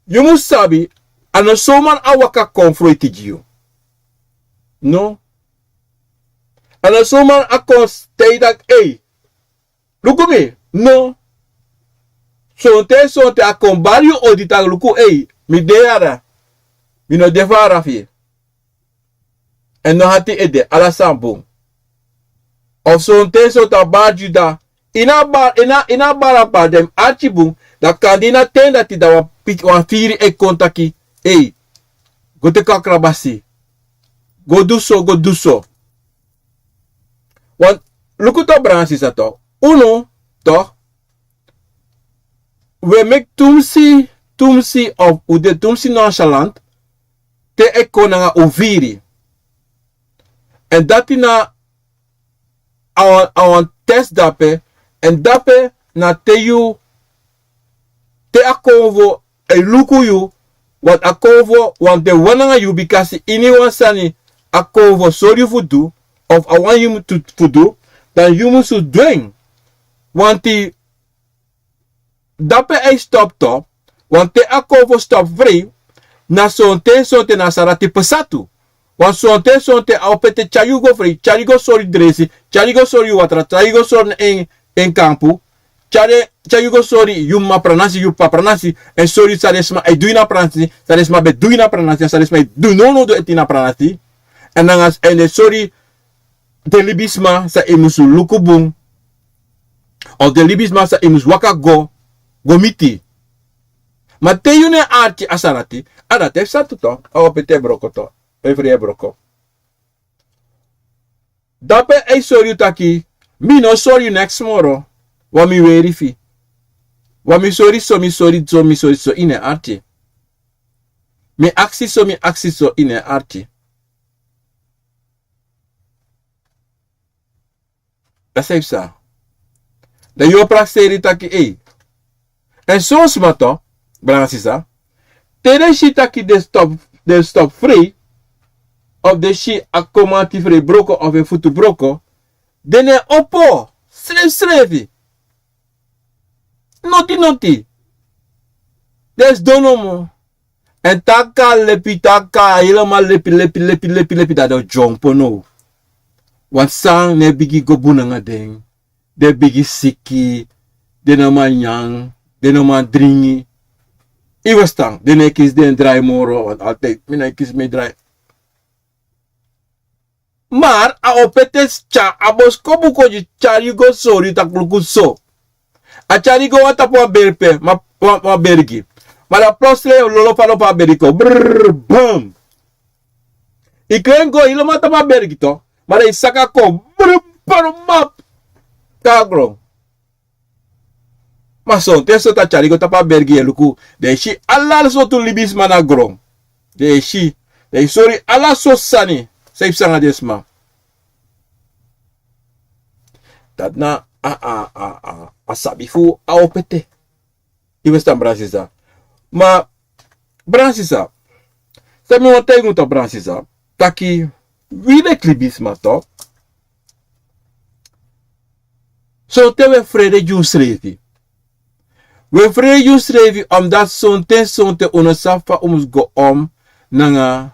yu mus sabi, a no somar a waka kon froiti gi yu. No. A no somar a kon, te yu taki ei, luku mi. No. Sonten sonten a kon bari yu odi taki luku ei, mi de yara. Mi no de fara fu yu. Èn no hati ede, ala sani bun. Of sonten sonten a bari yu da, ini a bari, ini a bari, a bari den arki bun. Dan kande ini a ten dati dan wan firi e kon taki, ei, go teki a krabasi. Go du so, go du so. Wan, luku tu, brada sisa, tu unu, tu, we meki tumsi, tumsi of u de tumsi nonchalant te e kon nanga un firi. Èn dati na a wan, a wan test dape. Èn dape na te yu, te a konfo e luku yu, want a konfo wani de wan nanga yu, bikasi iniwan sani a konfo sori yu fu du, of a wani yu fu du, dan yu musu du en. Wanti dape a e stop tu, want te a konfo stop frei, na sonten sonten na a sani dati pasa tu. Want sonten sonten a opete tyari yu go frei, tyari yu go sori dresi, tyari yu go sori yu watra, tyari yu go sori na en, en kampu, tyari, tyari yu go sori yu m'ma pranasi, yu p'pa pranasi, èn sori san den sma e du ini a pranasi, san den sma ben du ini a pranasi, san den sma e du nownow du ete ini a pranasi. Èn nanga, èn den sori den libisma san yu musu luku bun, of den libisma san yu musu waka go, go miti. Ma te yu no e arki a sani dati, a dati e psa tu, tu, a opete e broko, tu, e frei e broko. Dape a e sori yu taki, mi no sori yu neks moro, want mi weri fu yu. Want mi sori so, mi sori so, mi sori so, yu no e arki. Mi aksi so, mi aksi so, yu no e arki. Dati san yu psa. Dan yu o prakseri taki, ei. Èn son sma tu, brada sisa, te den si taki den stop, den stop frei, of den si a komanti frei broko, of en futu broko, den no e opo, srefi srefi. Noti noti. Den sidon nomo. Èn te a kon lepi, te a kon helemaal lepi, lepi, lepi, lepi, lepi, dan den o dyompo now. Want sani no e bigin go bun nanga den. Den bigin siki, den no man nyan, den no man dringi. Yu e ferstan, den no e kisi den drai moro, want altijd mi no e kisi mi drai. Maar a opete tyari, a boskopu kon tyari yu go sori yu taki luku so. A tyari yu go wan tapu wan bergi pe, ma, wan, wan bergi. Ma dan plotseling yu o lolo fadon fu a bergi kon. Brrr, bam. Yu kren go helemaal tapu a bergi tu. Ma dan yu saka kon. Brrr, brrr, map. Kon na gron. Ma sonten sonten a tyari yu go tapu a bergi, yu e luku, den e si ala sortu libisma na gron. Den e si, den e sori ala sortu sani san e psa nanga den sma. Dati na a, a, a, a, a sabi fu a opete. Yu e ferstan, brada sisa. Ma, brada sisa, san mi wani taigi unu tu, brada sisa, taki wi leki libisma tu, sonten wi e frede gi unsrefi. Wi e frede gi unsrefi, omdat sonten sonten un no sabi fa un mus go om nanga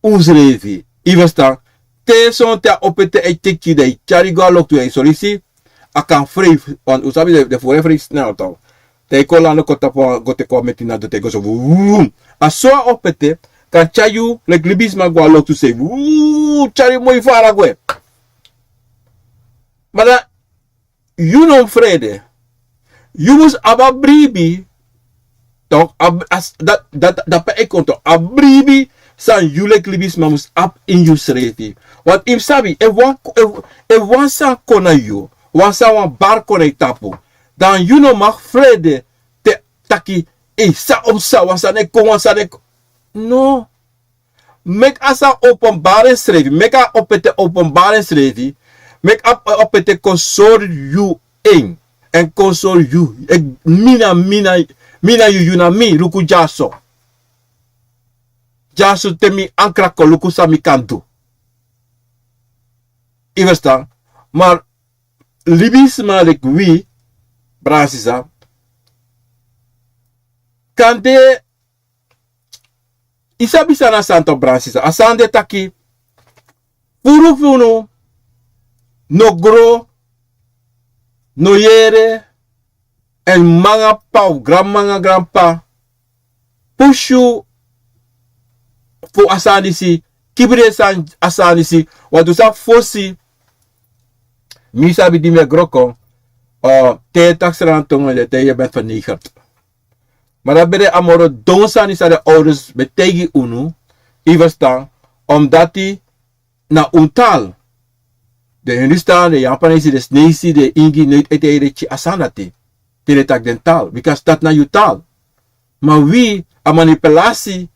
unsrefi. Yu e ferstan, te sonten a opete e teki yu, dan yu tyari yu go na loktu, dan yu sori si a kan frei, want un sabi den, den furu e frei snel tu. Te yu kon lando kon tapu wan, go teki wan meti na doti, go so, vuum. A so a opete kan tyari yu leki libisma go na loktu sei, vuum, tyari yu moi fara gwe. Ma dan yu no mus frede. Yu mus abi a bribi. Tok, a, a, dati, dati, dati pe e kon tok. A bribi san yu leki libisma mus abi ini yusrefi. Want yu mus sabi, efu wan, efu, efu wan sani kon na yu, wan sani, wan bari kon na yu tapu, dan yu no mag frede te taki, ei, san o psa, wan sani e kon, wan sani e kon. No. Meki a sani openbari ensrefi. Meki a opete openbari ensrefi. Meki a, a opete kon sori yu en. Èn kon sori yu. Èn mi na, mi na, Mi na yu, yu na mi, luku dyaso. Dyaso te mi ankra kon luku san mi kan du. Yu ferstan? Ma libisma leki wi, brada sisa, kande yu sabi san na sani, brada sisa, a sani de taki furu fu unu no gro, no yere, èn mama, p'pa, granmama, granp'pa pusu fu a sani disi, kibri den sani, a sani disi. Wan tu san fosi mi sabi di mi e gro kon, te yu e taki Sranan tongo, den e taigi yu ben vernietigd. Ma dati ben de a moro don sani san den ouders ben taigi unu, yu ferstan, omdati na un taal. Den Hindustan, den Yapanesi, den Sineisi, den Ingi, noiti ete yu e tyari a sani dati te den e taki den taal, bika dati na yu taal. Ma wi, a manipulasi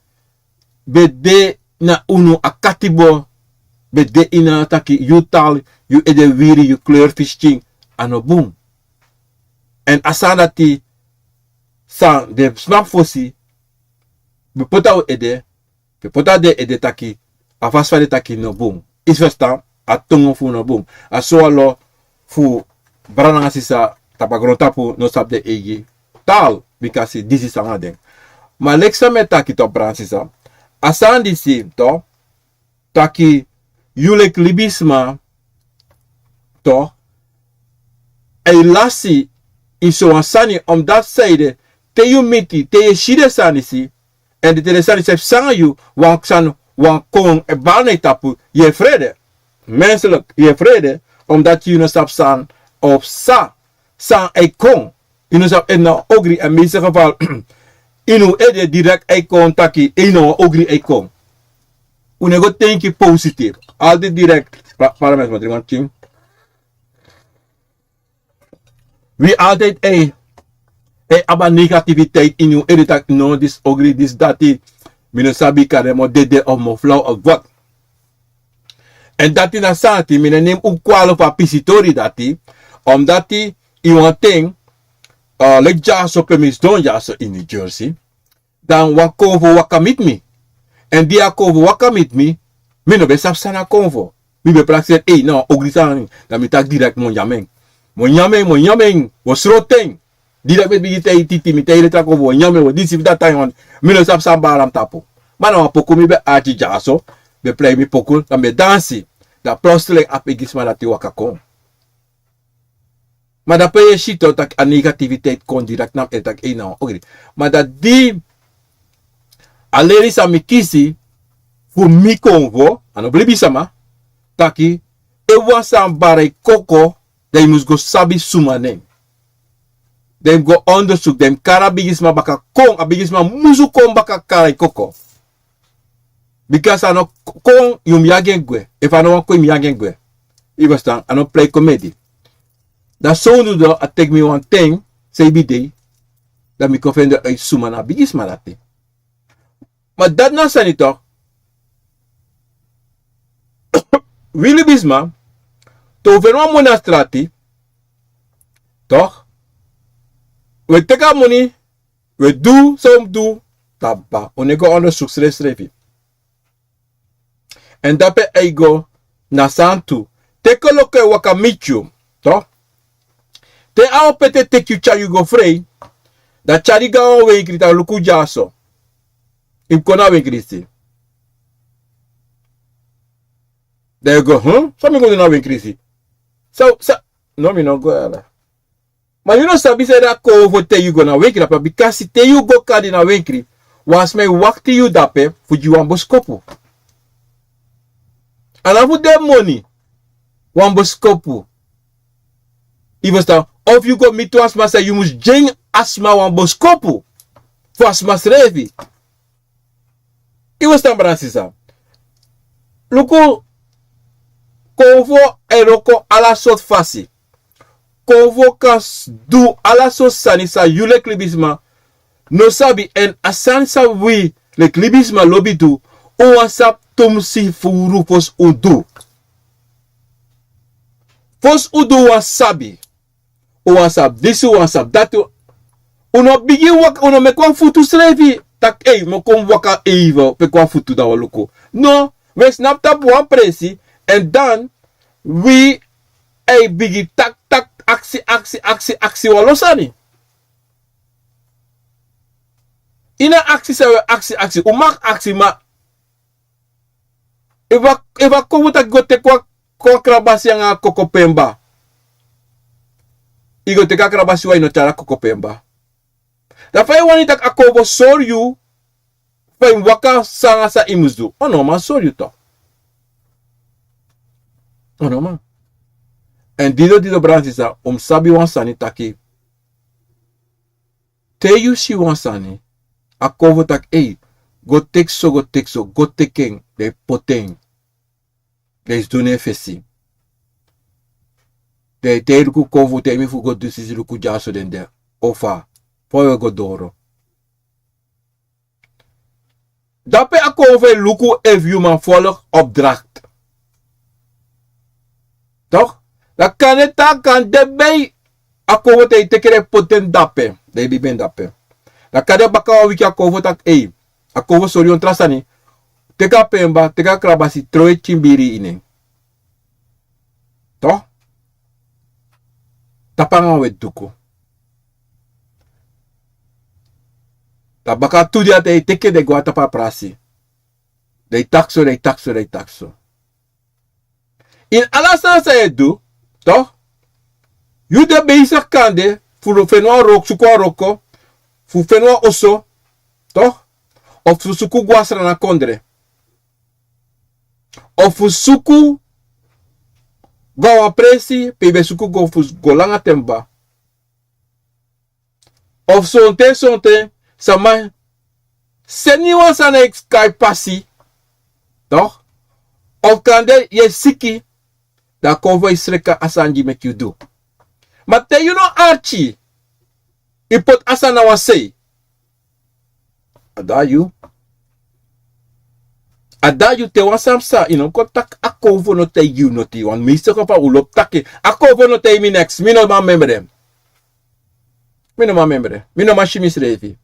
ben de na unu, a katibo ben de ini taki yu taal, yu ede wiri, yu kleur fu yu skin, a no bun. Èn a sani dati san den sma fosi ben poti na un ede, ben poti na den ede taki, a fasi fa den taki no bun. Yu ferstan, a tongo fu un no bun. A so a lo fu brada nanga sisa tapu a grontapu no sabi den eigi taal, bika disi san na den. Ma leki san mi e taki, to, brada sisa, a sani disi, to, taki yu leki libisma, to, e lasi ini sowan sani, omdati san ede, te yu miti, te yu e si den sani disi, èn te den sani disi e psa nanga yu, wan sani, wan kon e bari na yu tapu, yu e frede. Menselijk, yu e frede, omdati yu no sabi san o psa, san e kon. Yu no sabi efu na ogri, èn meeste geval ini un ede direct e kon taki efu na wan ogri e kon. Un no e go denki positief. Altijd direct, pa-, para mensen, maar drie man team. Wi altijd e, e abi a negativiteit ini un ede taki no, disi ogri, disi dati. Mi no sabi, kan de mi o dede of mi o flau of wat. Èn dati na sani dati, mi no e nemi un kwali fu a pisitori dati, omdati, ini wan ten, eh, leki dyaso pe mi sidon dyaso ini New Jersey, dan wan konfo waka miti mi. Èn di a konfo waka miti mi, mi no ben sabi san na konfo. Mi ben prakseri, ei, na wan ogri sani, dan mi taki direct mi o nyan en. Mi o nyan en, mi o nyan en, mi o sroto en. Direct mi e bigin taigi titi, mi taigi den taki fu mi o nyan en, mi o disi fu dati, wan, mi no sabi san bari na mi tapu. Ma na wan poku mi ben arki dyaso, ben prei mi poku, dan mi e dansi. Dan plotseling a pikin sma dati waka kon. Ma dape yu e si tu taki a negativiteit kon direct na mi e taki, ei, na wan ogri. Ma dati di a leri san mi kisi fu mi konfo, a no fu libisma, taki efu wan sani bari yu koko, dan yu mus go sabi suma na en. Dan yu mus go ondersuku, dan yu mus kari a bigisma baka kon, a bigisma musu kon baka kari yu koko. Bika efu a no kon, yu mus yagi en gwe. Efu a no wani kon, yu mus yagi en gwe. Yu ferstan, a no prei komedi. Dan sondu, dan a teki mi wan ten, seibi dei, dan mi kon fende uit suma na a bigisma dati. Ma dati na sani toch. Wi libisma, te un feni wan moni na strati, toch, un e teki a moni, un e du san un mus du, dan un no e go ondersuku srefsrefi. Èn dape a e go na sani tu. Te koloko e waka miti yu, toch. Te a o pete teki yu tyari yu go frei, dan tyari yu go na wan wenkri, taki luku dyaso. Yu mus kon na wenkri disi. Dan yu go, hm? San mi go du na wenkri disi? San, san, no, mi no go ala. Ma yu no sabi san a kon fu te yu go na wenkri dape, bikasi te yu go kadi na wenkri, wan sma e wakti yu dape fu gi wan boskopu. A no fu den moni, wan boskopu. Yu ferstan, of yu go miti wan sma san yu mus gi en a sma wan boskopu. Fu a sma srefi. Yu ferstan, brada sisa. Luku, konfo e wroko ala sortu fasi. Konfo kan s-, du ala sortu sani san yu leki libisma no sabi, èn a sani san wi leki libisma lobi du, un wani sabi tumsi furu fosi un du. Fosi un du un wani sabi. Un wani sabi disi, un wani sabi dati. Un no bigin waka, un no meki wan futu srefi. Tak' ei, mi o kon waka even, meki wan futu dan wi o luku. No, wi e snapu tapu wan presi, èn dan wi e bigin taki, taki, aksi, aksi, aksi, aksi wan lo sani. Ini a aksi san wi e aksi, aksi, un mag aksi, ma efu a, efu a kon fu taki go teki wan, kon krabasi nanga koko pemba. Yu go teki a krabasi wan, yu no tyari a koko pemba. Dan fa yu wani taki a kon fu sori yu, fa yu mus waka san nanga san yu mus du. O no man sori yu toch. O no man. Èn dido, dido, brada, sisa, un mus sabi wan sani taki te yu si wan sani, a kon fu taki, ei, go teki so, go teki so, go teki en, den e poti en, den e sidon na en fesi. Den e taigi luku kon fu, taigi mi fu go du disi, luku dyaso den de. O fa, fa wi e go doro. Dape a kon fu e luku efu yu man folg opdracht. Toch? Dan kande taki kande bei a kon fu te yu teki den poti en dape. Den e bibi en dape. Dan kande baka wan wiki a kon fu taki, ei, a kon fu sori yu wan tra sani. Teki a pemba, teki a krabasi, tron e kinbiri ini en. Toch? Tapu nanga wan weti duku. Dan baka tu dei a ten yu teki den go na tapu a prasi. Den e taki so, den e taki so, den e taki so. Ini ala sani san yu e du, toch? Yu de bezig kande fu feni wan wroko, suku wan wroko, fu feni wan oso, toch? Of fu suku go na Sranan kondre. Of fu suku go na wan presi pe yu ben suku go fu go langa ten kaba. Of sonten, sonten, sama seni wan sani na yu skin pasi, toch? Of kande yu e siki, dan a kon fu e sreka a sani di meki yu du. Ma te yu no arki, yu poti a sani na wan sei. A de na yu. A de na yu. Te wan sani psa, yu no kon taki a kon fu no taigi yu noti. Wan mi soko fa un lobi taki a kon fu no taigi mi neks. Mi no man memre. Mi no man memre. Mi no man si misrefi.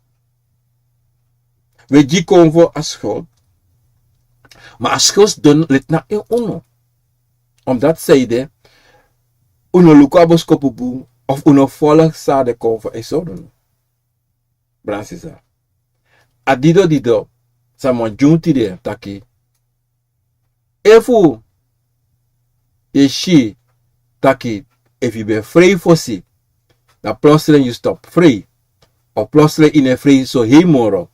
Wi e gi kon fu a schuld. Ma a schuld sidon leti na ini unu. Omdat sanede un no luku a boskopu bun of un no folg san a de kon fu e sori unu. Brada, sisa. A dido, dido, san mi wani gi unu tide taki, efu yu e si taki, efu yu ben frei fosi, dan plotseling yu stop frei. Of plotseling yu no e frei so hei moro.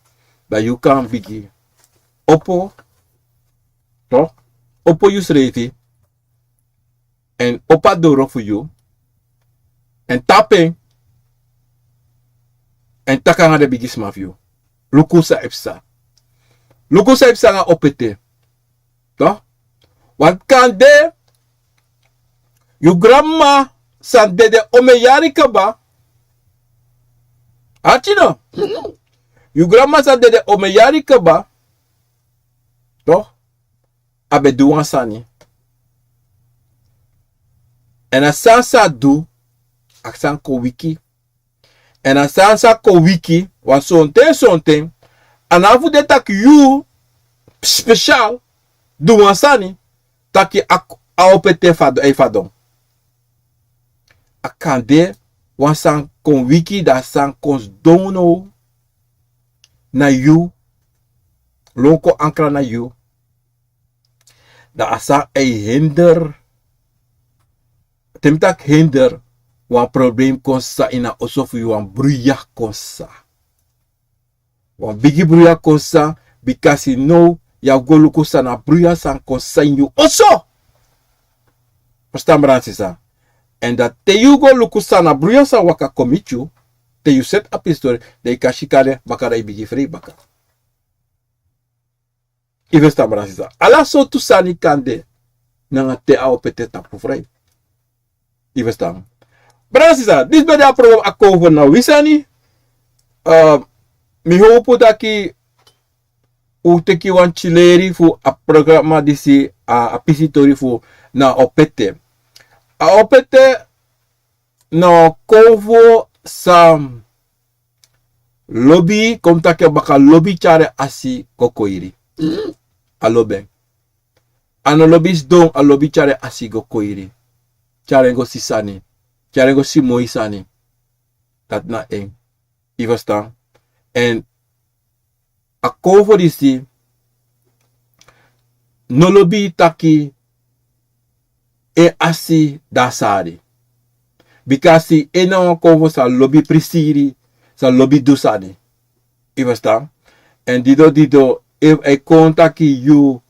Dan yu kan bigin opo, toch? Opo yusrefi. Èn opo a doro fu yu. Èn tapu en. Èn taki nanga den bigisma fu yu. Luku san e psa. Luku san e psa nanga opo ete. Toch? Want kande yu granmama san dede omeni yari kaba. Arki no? Yu granmama san dede omeni yari kaba. Toch? A ben du wan sani. Èn a sani san a du, a sani kon wiki. Èn a sani san kon wiki, wan sonten, sonten, a no abi fu de taki yu spesial du wan sani, taki a, a opo ete fadon, e fadon. A kan de wan sani kon wiki, dan a sani kon sidon now na yu, lon kon ankra na yu. Dan a sani e hinder. Te mi taki hinder, wan problem kon sa ini a oso fu yu, wan bruya kon sa. Wan bigi bruya kon sa, bikasi now yu abi go luku san na bruya san kon sa ini yu oso. Ferstan, brada, sisa. Èn dan te yu go luku san na bruya san waka kon miti yu, te yu seti a pistori, dan yu kan si kande baka dan yu bigin frei baka. Yu ferstan, brada, sisa. Ala sortu sani kan de nanga te a opo ete tapu frei. Yu ferstan. Brada, sisa, disi ben de a program Akomfo na wi sani. Eh, mi howpu taki un teki wan pikin leri fu a programa disi, a, a pisi tori fu na opo ete. A opo ete na wan konfo san Lobi kon mi taki en baka, lobi tyari en asi go koiri. A lobi en. A no lobi sidon, a lobi tyari en asi go koiri. Tyari en go si sani. Tyari en go si moi sani. Dati na en. Yu ferstan? Èn a konfo disi no lobi taki en asi de a sari. Bika a si en na wan konfo san lobi prisiri, san lobi du sani. Yu ferstan? Èn dido dido, efu a e kon taki yu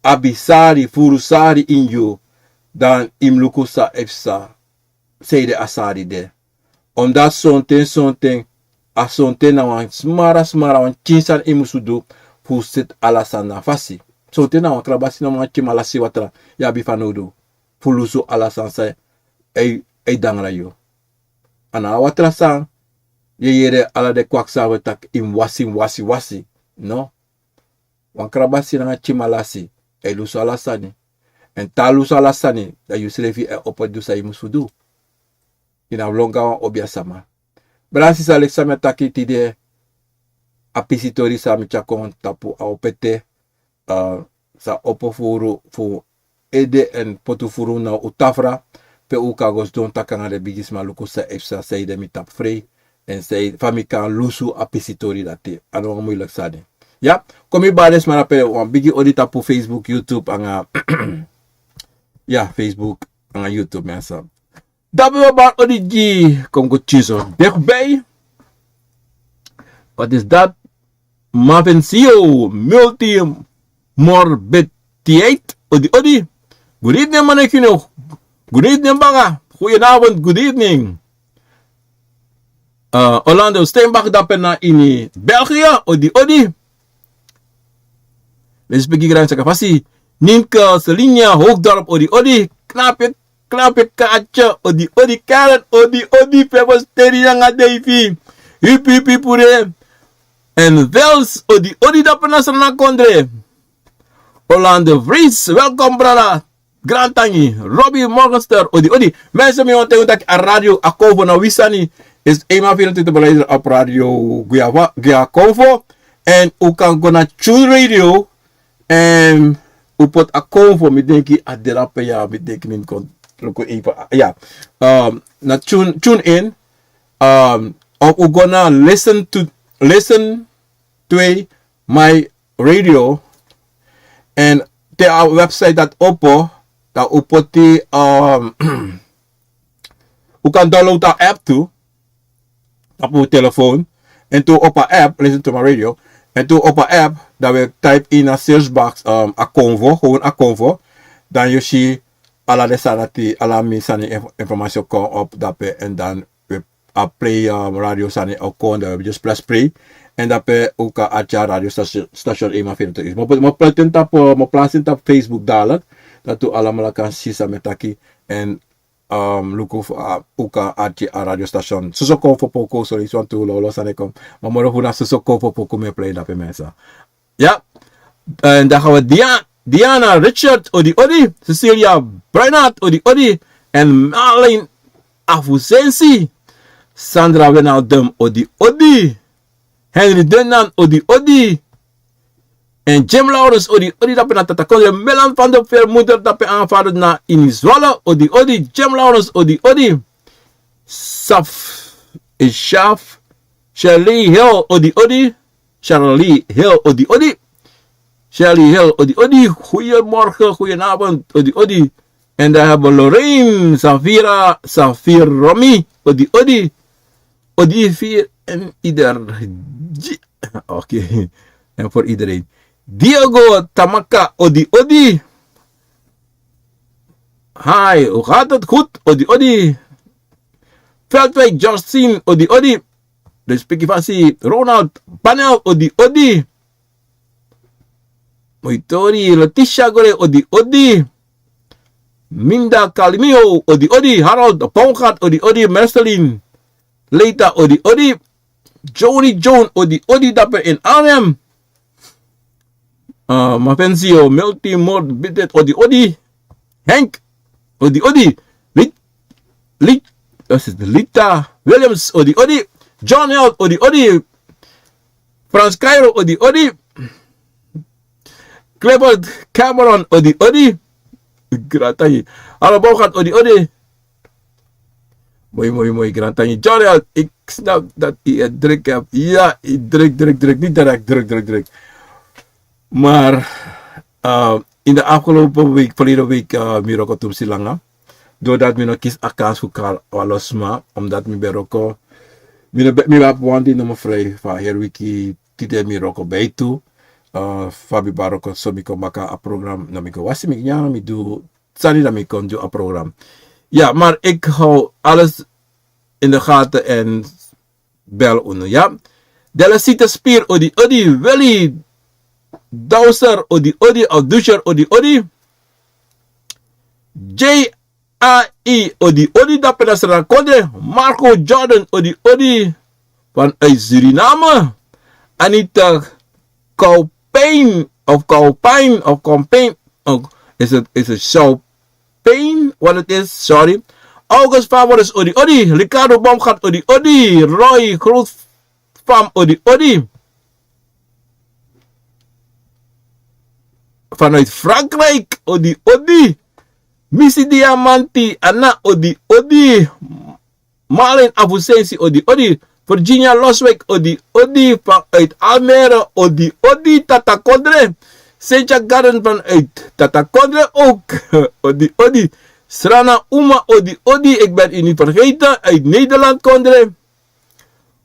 abi sari, furu sari ini yu, dan yu mus luku san e psa. Sanede a sari de. Omdat sonten sonten, a sonten na wan smara smara, wan pikin sani yu musu du fu seti ala sani na fasi. Sonten na wan krabasi, na wan pikin malasi watra yu abi fanowdu fu lusu ala sani san e, e dangra yu. A na a watra san yu e yere ala den kwaksaver taki yu mus wasi, mus wasi, wasi. No. Wan krabasi nanga pikin malasi e lusu ala sani. Èn te a lusu ala sani, dan yusrefi e opo du san yu musu du. Yu na lon go na wan obiasama. Brada, sisa, leki san mi e taki tide, a pisitori san mi tyari kon tapu a opo ete, eh, san opo furu fu ede èn poti furu na un tafra, pe un kan go sidon taki nanga den bigisma, luku san e psa, sanede mi tapu frei, èn san, fa mi kan lusu a pisitori dati. A no wan muilek sani. Ya, kon mi bari den sma na pe, wan bigi odi tapu Facebook, YouTube, nanga, ya, Facebook, nanga YouTube, mi ansa. Dape wi e bari odi gi, kon go tyari so. Dichtbij. Wat is dat? Mavencio, multimorbiditeit, odi odi. Good evening, manekino. Good evening, banga. Goedenavond, good evening. Eh, Orlando Steinbach dape na ini België, odi odi. Respeki gran saka fasi. Ninka Selinia Hoogdorp, odi odi. Knape, knape Kaatje, odi odi. Karen, odi odi. Pepper Steri nanga Davy. Hipi hipi pure. Èn Vels, odi odi, dape na Sranan Kondre. Orlando Vries, welkom brada. Grantangi, Robbie Morgenster, odi odi. Mensen, mi wani taigi un taki a radio, a konfo na wi sani. Is eenmaal vierentwintig beluisteren op radio Guiava, Guia Konfo. Èn un kan go na Tune Radio. Èn un poti a konfo, mi denki a de drape, ya, mi denki mi kon luku even. Ya. Ehm, na Tune, Tune In. Ehm, of un go na Listen to, Listen twee My Radio. Èn te a website dati opo, dan un poti, ehm, un kan download a app tu tapu un telefoon. Èn te un opo a app, Listen to My Radio. Èn te un opo a app, dan wi e type in na search box, ehm, a konfo, gewoon a konfo. Dan yu o si ala den sani dati, ala mi sani, inf-, informasi o kon op drape, èn dan wi a play, ehm, radio sani o kon, dan wi just press play. Èn drape un kan arki a radio station, station eenmaal vierentwintig uur. Mi o poti, mi o poti en tapu, mi o plaatsi en tapu Facebook dadelijk. Dati un alamala kan si san mi e taki. Èn, ehm, luku fu, ah, un kan arki a radio station. Soso konfo poku, sorry, so wantu lawlaw sani e kon. Ma moro fu na soso konfo poku mi e play drape, mensen. Ya. Èn dan gaan we Dia-, Diana Richard, odi odi. Cecilia Breinhart, odi odi. Èn Marlene Afusensi. Sandra Wijnaldum, odi odi. Henry Dunnan, odi odi. Èn Jim Lawrence, odi odi, drape na Tata Kondre. Melan van der Veer, moeder, drape, aanvader na ini Zwolle, odi odi. Jim Lawrence, odi odi. Saf, Shaf, Shirley Hill, odi odi. Charlie Hill, odi odi. Charlie Hill, odi odi. Goedemorgen, goedenavond, odi odi. En dan hebben we Lorraine, Safira, Safir Romi, odi odi. Odi vier en ieder. Oké. En voor iedereen. Diego Tamaka, odi odi. Hi, hoe gaat het? Goed, odi odi. Veldwijk Justin, odi odi. Dus Piki Fasi, Ronald Panel, odi odi. Moitori, Letitia Gore, odi odi. Minda Kalimio, odi odi. Harold Baumgart, odi odi. Marceline Leita, odi odi. Joni Joan, odi odi, dape in Arnhem. Ah, Mafensio, Multimod Bidet, odi odi. Henk, odi odi. Lit-, Lit-, wat is het? Lita Williams, odi odi. John Held, odi odi. Frans Cairo, odi, odi. Clifford Cameron, odi, odi. Grantangi. Alo Baugat, odi, odi. Moi, moi, moi, grantangi. Jorel, ik snap dat u het druk hebt. Ja, u druk, druk, druk. Niet direct, druk, druk, druk. Maar uh, in de afgelopen week, verleden week, uh, mi roko tumsi langa. Doordat mi no kis a kans fu kal alosma, omdat mi ben roko. Mi no ben, mi ben abi wan dei no mi frij. Fa heri wiki tide mi roko bij tu. Uh, fa mi ben roko so mi kon maka a program, na mi go wasi mi nyan, mi du sani, dan mi kon du a program. Ja, maar ik hou alles in de gaten en bel unu, ja. Delasita Spir, odi, odi. Willy Dauser, odi, odi. Of Dusher, odi, odi. J A E, odi, odi. Dape na Sranan Kondre. Marco Jordan, odi, odi. Vanuit Suriname. Anita Kaupijn of Kaupijn of Kaupijn. Ook is het, is het Chaupijn wat het is, sorry. August Favoris, odi, odi. Ricardo Baumgart, odi, odi. Roy Grootfam, odi, odi. Vanuit Frankrijk, odi, odi. Misi Diamanti, Anna, odi, odi. Marlin Avusensi, odi, odi. Virginia Loswijk, odi, odi. Vanuit Almere, odi, odi. Tata Kodre. Sentia Garden vanuit Tata Kodre ook. Odi, odi. Srana Uma, odi, odi. Ik ben u niet vergeten. Uit Nederland, Kondre.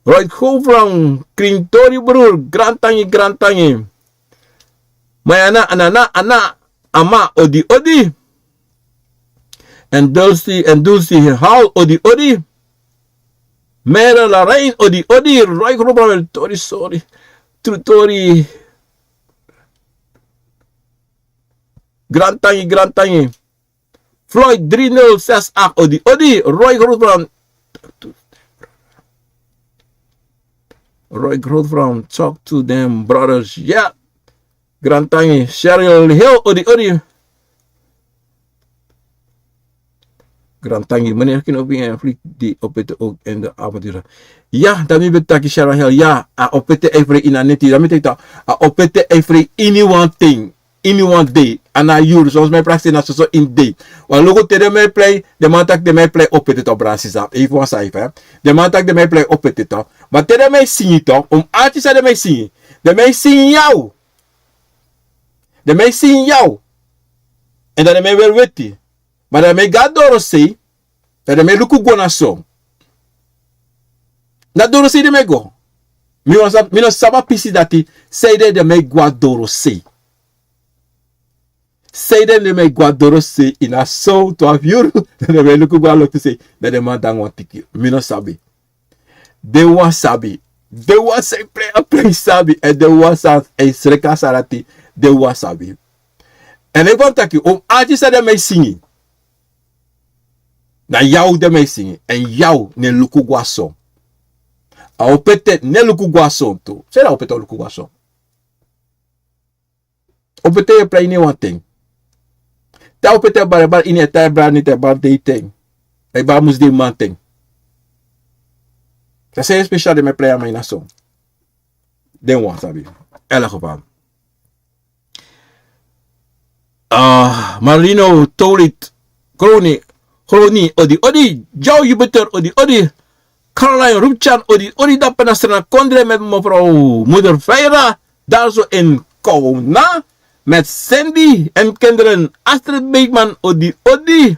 Roy Gofran, Kring Tori broer. Grantangi, grantangi. Mayana, Anana, Ana, Ama, odi, odi. En Dulcie, en Dulcie Hal, odi, odi. Mere Larain, odi, odi. Roy Grootfam, tori, sorry. Tru tori. Grantangi, grantangi. Floyd drie nul zes acht, odi, odi. Roy Grootfam. Roy Grootfam, talk to them brothers. Ja. Grantangi. Cheryl Hill, odi, odi. Grantangi, meneer Kinobi en Flik, die opete ook in de avonturen. Ja, dan mi ben taki Cheryl Hill. Ja, a opete every in a neti. Dan mi taki a opete every in one thing. In one day. A na yuru, soms mi prakseri na soso in day. Wan luku te den mi e plei, den man taki den mi e plei opete to brasi sa. Even wan saifa, hè. Den man taki den mi e plei opete to. Ma te den mi e singi to, un ati san den mi e singi. Den mi e singi yaw. Den mi e singi yaw. En dan den mi e weri weti. Ma dan den mi e go na dorosei. Dan den mi e luku go na so. Na dorosei den mi e go. Mi no sa-, mi no sabi a pisi dati, sanede den mi e go na dorosei. Sanede den mi e go na dorosei ini a so, twafu yuru, dan den mi e luku go na loktu sei, dan den man dangi wan tiki. Mi no sabi. Den wan sabi. Den wan san e prei a prei sabi. Èn den wan san e sreka sani dati, den wan sabi. Èn efu a taki, un ati san den mi e singi. Na yaw den mi e singi. Èn yaw no e luku go na so. A opete no e luku go na so tu. Sanede a opete o luku go na so. Opete e prei ini wan ten. Te a opete e bari, e bari ini a ten, e bari neti, e bari dei ten. E bari musude manten. San e spesial den mi e prei a man ini a so. Den wan sabi. Elk geval. Ah, Marino Tolit, Kroni, Kroni, odi, odi, Joe Jupiter, odi, odi, Caroline Rupchan, odi, odi, dape na Sranan Kondre met mevrouw moeder Feira, daar zo in Kona, met Sandy en kinderen, Astrid Beekman, odi, odi.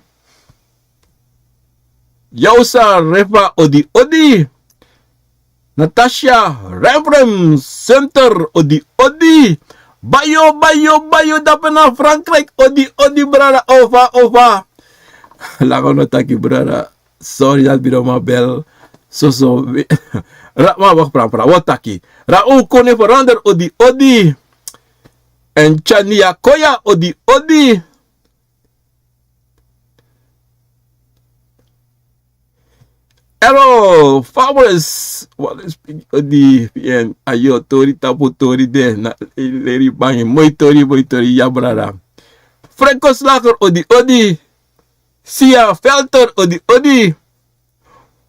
Yausa Refa, odi, odi. Natasha Renfrem Center, odi, odi. Bayo, bayo, bayo, dape na Frankrijk, odi, odi, brada, ova, ova. Langa no taki, brada. Sorry dat mi no man bel. So, so. Ra, ma, wak, pra, pra, wat taki. Raoul Kone Verander, odi, odi. En Chania Koya, odi, odi. Hello, Fabulous. Wat is odi, en ayo, tori tapu, tori de, na, leri bangi, moi tori, moi tori, ya brada. Franco Slager, odi, odi. Sia Velter, odi, odi.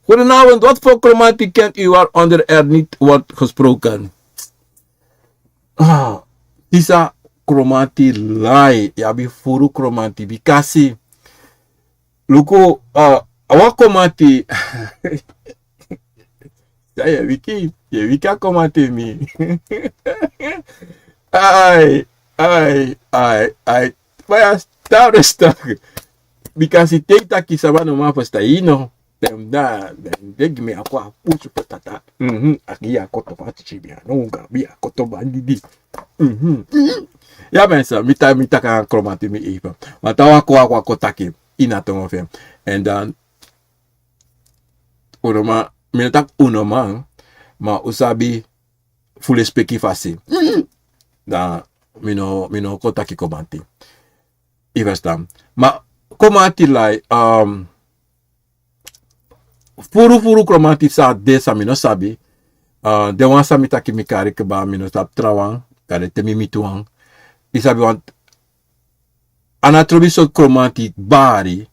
Goedenavond, wat voor chromatie kent u waaronder er niet wordt gesproken? Ah, disi a Kromanti lai, yu abi furu Kromanti bikasi. Luku, ah, a wan Kromanti. Ya, yu e wiki, yu e wiki a Kromanti mi. Ai, ai, ai, ai. Ma yu e tan rustig. Bikasi te yu taki sama no man ferstan yu no. Dan, dan, dan gi mi a kon a pusu potata. Mhm, a gi yu a koto fa titi mi a no, a gi yu a koto bandidi. Mhm. Ya, mensen, mi ta-, mi taki a Kromanti mi even. Ma te wan kon, a kon, a kon taki ini a tongo fu en. En dan, un no man, mi no taki un no man, ma un sabi fu lespeki fasi. Dan, mi no, mi no kon taki Kromanti. Yu ferstan. Ma Kromanti lai, um, furu, furu Kromanti san de san mi no sabi. Uh, den wan san mi taki mi kari kaba, mi no sabi trawan, kari te mi miti wan. Yu sabi wan, a no trobi sortu Kromanti bari,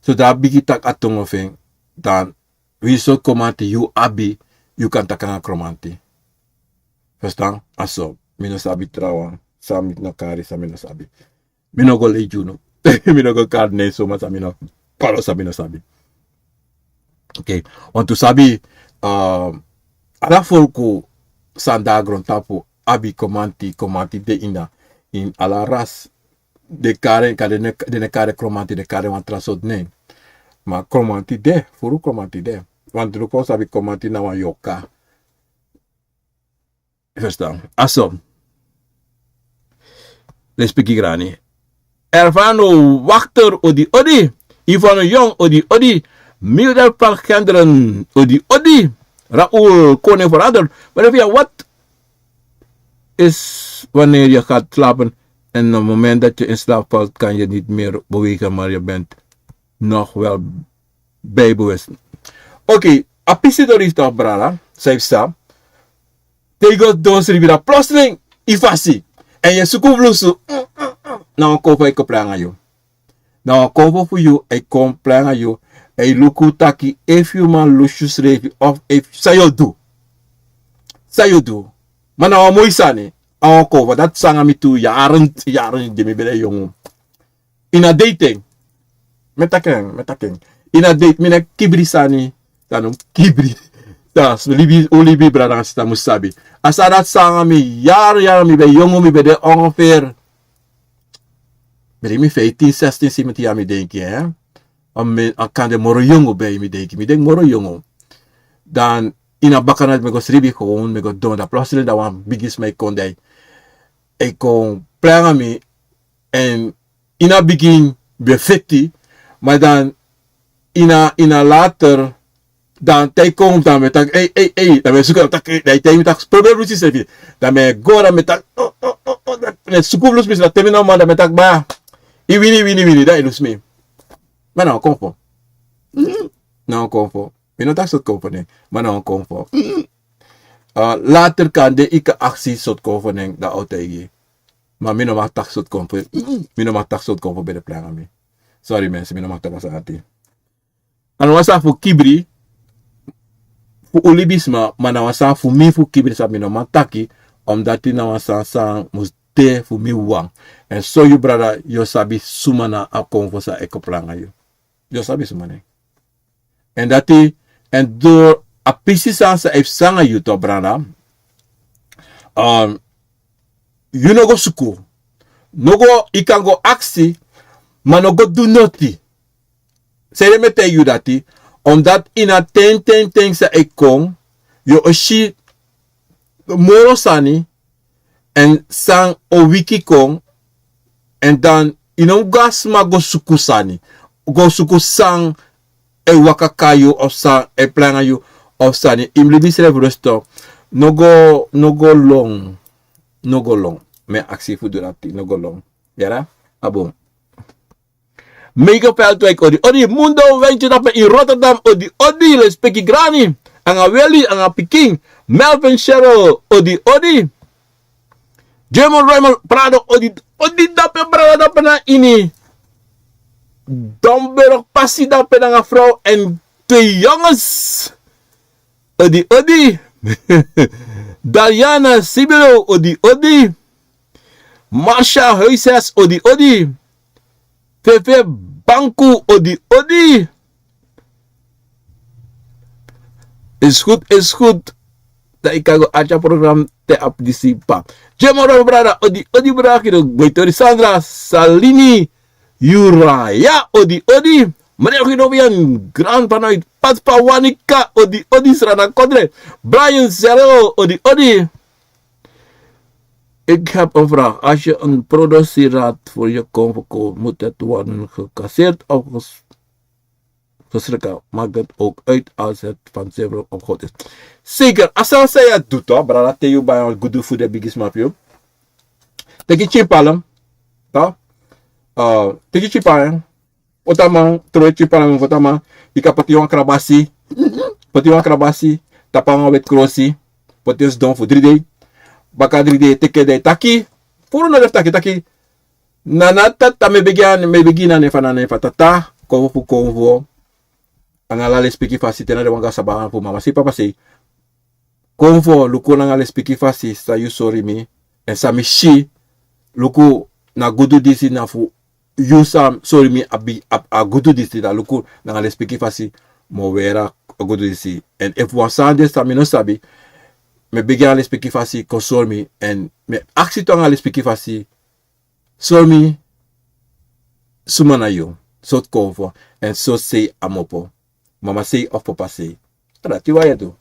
so dan a bigi taki a tongo fu en, dan wi sortu Kromanti yu abi, yu kan taki nanga Kromanti. Ferstan? A so, mi no sabi trawan, san mi no kari, san mi no sabi. Mi no go lei gi unu. Mi no go kari nen suma san mi no, kolo san mi no sabi. Oké, want un sabi, um, ala folku san de na grontapu abi Kromanti, Kromanti de ini, ini ala ras. Den kari en, kari den, den no kari en Kromanti, den kari en wan tra sortu nen. Ma Kromanti de, furu Kromanti de. Want un kon sabi Kromanti na wan yorka. Ferstan? A so. Lespeki grani. Ervano Wachter, odi, odi. Ivano Jong, odi, odi. Mildred van Genderen, odi, odi. Raoul Koning veranderd. Maar even, ja, wat is wanneer je gaat slapen en op het moment dat je in slaap valt, kan je niet meer bewegen, maar je bent nog wel bijbewust. Oké, a pisi dori yu toch, brada, san yu psa. Te yu go doro sribi, dan plotseling yu fasi. Èn yu e suku fu lusu. Na wan kownu e kon prei nanga yu. Na wan kownu fu yu e kon prei nanga yu. Èn yu luku taki efu yu man lusu yusrefi of efu san yu o du. San yu o du. Ma na wan moi sani. A wan kownu dati sanga mi tu yaren, yaren di mi ben de yongu. Ini a dei ten. Mi e taki en, mi e taki en. Ini a dei, mi no e kibri sani. Dan un kibri. Dan un libi, un libi, brada nanga sisa, musu sabi. A sani dati sanga mi yaren, yaren, mi ben yongu, mi ben de ongeveer, mi ben de mi vijftien, zestien, zeventien yari, mi denki, hè. A mi, a kan de moro yongu ben, mi denki, mi denki moro yongu. Dan ini a bakana mi go sribi gewoon, mi go doro, dan plotseling dan wan bigi sma e kon dei. E kon prei nanga mi, èn ini a bigin ben feti, ma dan ini a, ini a later, dan te yu kon dan mi e taki, ei, ei, ei, dan mi e suku, dan mi e taki, ei, dan yu te yu mi taki, probeer lusu yusrefi. Dan mi e go, dan mi e taki, o, o, o, o, dan mi e suku fu lusu mi, dan te mi no man, dan mi e taki, ba, yu wini, wini, wini, dan yu lusu mi. Ma na wan kownu. Mm, na wan kownu. Mi no taki sortu kownu nen, ma na wan kownu. Mm. Ah, later kande yu kan aksi sortu kownu nen, dan a o taigi yu. Ma mi no man taki sortu kownu. Mm. Mi no man taki sortu kownu ben de prei nanga mi. Sorry mensen, mi no man taki a sani dati. A no wan sani fu kibri fu un libisma, ma na wan sani fu mi fu kibri san mi no man taki, omdat na wan sani san mus de fu mi wawan. Èn so yu, brada, yu o sabi suma na a kownu san e kon prei nanga yu. Yu o sabi suma na en. Èn dati, èn doro a pisi sani san e psa nanga yu toch, brada. Um, yu no go suku. No go, yu kan go aksi, ma no go du noti. Sanede mi e taigi yu dati, omdat ini a ten, ten, ten san e kon, yu o si moro sani, èn san o wiki kon, èn dan yu no mus go na sma go suku sani, go suku san e waka kon na yu of san e prei nanga yu of sani, yu mus libi yusrefi rustig. No go, no go lon, no go lon. Mi e aksi yu fu du dati, no go lon. Yere? A bun. Mega Veldwijk, odi, odi. Mundo Wijntje dape in Rotterdam, odi, odi. Lespeki grani. Anga Willy, anga pikin. Melvin Cheryl, odi, odi. German Raymond Prado, odi, odi dape, brada, dape na ini. Domburg Pasi dape nanga vrouw en twee jongens. Odi, odi. Dariana Sibilo, odi odi. Marsha Huises, odi odi. Fefe Banku, odi odi. Is goed, is goed. Dan ik kan go artya program te ap disi pa. Jemoro brada, odi odi brada, kiro gwetori Sandra Salini. Uriah, odi odi. Meneer Guidovian, grand vanuit Paspa Wanika, odi odi, Srana Kodre. Brian Zero, odi odi. Ik heb een vraag. Als je een productieraad voor je komt verkopen, moet het worden gecasseerd of ges- geschrikken? Maakt het ook uit als het van zilver of goud is? Zeker. Als je zei het doet, toch? Brada, te yu bai wan gudu fu den bigisma fu yu. Teki tyin palm. Toch? Eh, teki tyin palm. Poti a man, trowe tyin palm poti a man. Yu kan poti wan krabasi. Poti wan krabasi. Tapu wan weti krosi. Poti en sidon fu dri dei. Baka dri dei teki den taki. Furu no den fu taki taki. Na na tata mi e begi, mi e begi na nen fu, na nen fu tata. Konfo fu konfo. Nanga ala lespeki fasi, te na den wan go na sabi fu mama sei, papa sei. Konfo, luku nanga lespeki fasi san yu sori mi. Èn san mi si, luku, na gudu disi na fu yu san sori mi abi, a, a gudu disi, dan luku nanga lespeki fasi mi o weri a gudu disi. Èn efu wan sani de san mi no sabi, mi e begi nanga lespeki fasi, kon sori mi. Èn mi e aksi tu nanga lespeki fasi, sori mi suma na yu, sortu konfo, èn sortu sei a mopo. Mama sei of papa sei. A dati wan yu e du.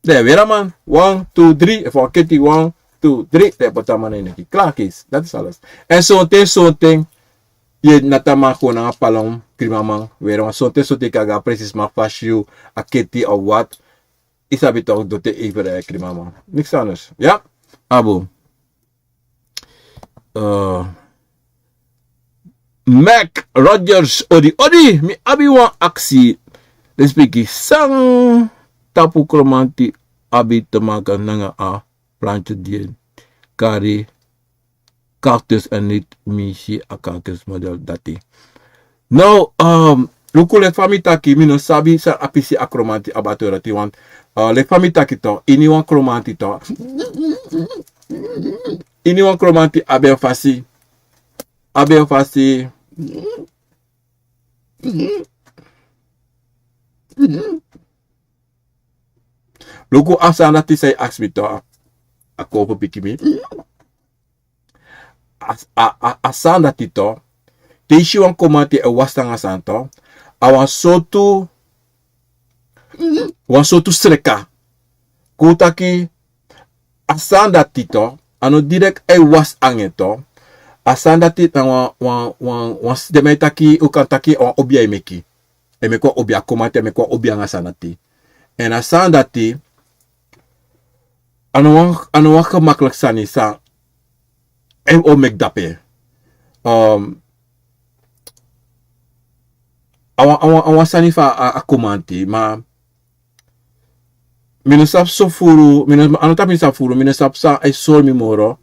Dan yu e weri a man, wan, tu, dri, efu wan keti, wan, tu, dri, dan yu e poti a man na yu neki. Klaar, keisi. Dati is alles. Èn sonten, sonten, yu e nati a man kon nanga palm, krimi a man, weri a man, sonten, sonten yu kan go a presi sma fasi yu, a keti of wat. Yu sabi toch, doti e even, eh, krimi a man. Niks anders. Ya? Abu. Eh, Mac Rogers, odi odi, mi abi wan aksi. Lespeki, san tapu kromanti abi te maken nanga a plantje di e kari cactus en niet mi si a cactus model dati. Now, um, luku, leki fa mi taki, mi no sabi san a pisi a kromanti abi a tori dati, want, uh, leki fa mi taki toch, ini wan kromanti toch, ini wan kromanti abi en fasi, abi en fasi. Luku, a sani dati san yu aksi mi toch, a, a kon fu piki mi. A, a, a, a sani dati toch, te yu si wan kromanti e wasi nanga sani toch, a wan sortu, wan sortu sreka. Kon taki, a sani dati toch, a no direct e wasi nanga en toch. A sani dati na wan, wan, wan, wan, den man e taki, un kan taki wan obiya e meki. E meki wan obiya, a kromanti e meki wan obiya nanga sani dati. Èn a sani dati, a no wan, a no wan gemakkelijk sani san e o meki dape. Um, a wan, a wan, a wan sani fu a, a kromanti, ma mi no sabi so furu, mi no, a no taki mi sabi furu, mi no sabi san a e sori mi moro,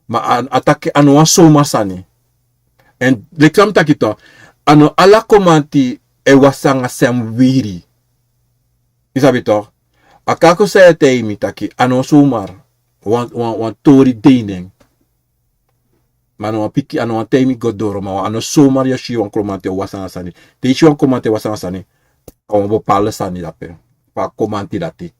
ma a, a taki a no wan somar sani. Èn leki fa mi taki toch, a no ala kromanti e wasi nanga sem wiri. Yu sabi toch? A kaku san yu e taigi mi taki, a no somar, wan, wan, wan tori de ini en. Ma a no wan piki, a no wan taigi mi go doro, ma a no somar yu o si wan kromanti e wasi nanga sani. Te yu si wan kromanti e wasi nanga sani, a wan bepaalde sani dape. Fu a kromanti dati.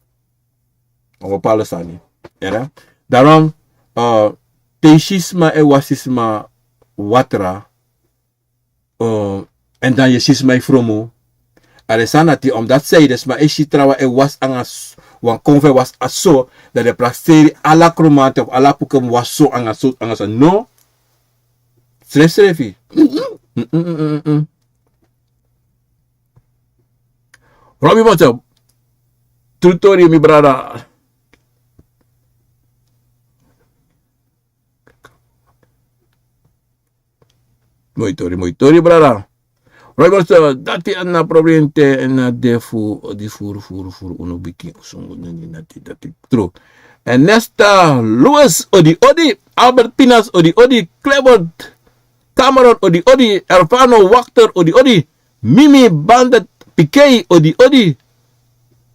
Wan bepaalde sani. Yere? Daarom, eh, te yu si sma e wasi sma watra, eh, èn dan yu e si sma e fromu. A den sani dati, omdat san yu, den sma e si trawan e wasi nanga s-, wan konfo e wasi a so, dan den prakseri ala kromanti of ala puku mus wasi so nanga so, nanga so. No. Srefsrefi. Mm, mm, mm, mm, mm. Robi Moto. Tru tori, mi brada. Moi tori, moi tori, brada. Roy Bostel, dati a no problem te, èn a de fu, di furu, furu, furu, unu biki, usungu, nini, nati, dati, tru. Ernesta Lewis, odi, odi. Albert Pinas, odi, odi. Clement Cameron, odi, odi. Ervano Wachter, odi, odi. Mimi Bandet Pikei, odi, odi.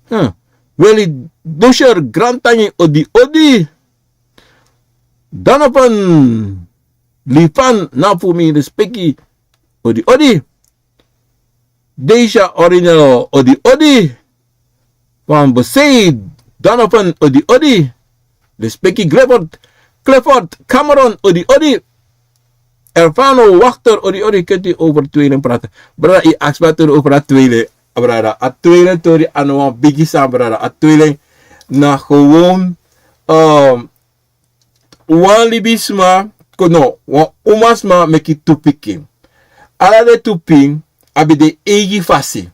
Huh. Weli Dusher, grantangi, odi odi. Donovan Lifan, na fu mi respeki, odi odi. Deisha Orinel, odi odi. Van Beseid, Donovan, odi odi. Respeki Clifford, Clifford Cameron, odi odi. Ervano Wachter, odi odi, keti over tweeling praten. Brada, i aksi mi tori over a tweeling. Brada, a tweeling tori a no wan bigi sani, brada. A tweeling na gewoon, ehm, wan libisma, ko no, wan umasma meki tu pikin. Ala den tu pikin abi den eigi fasi.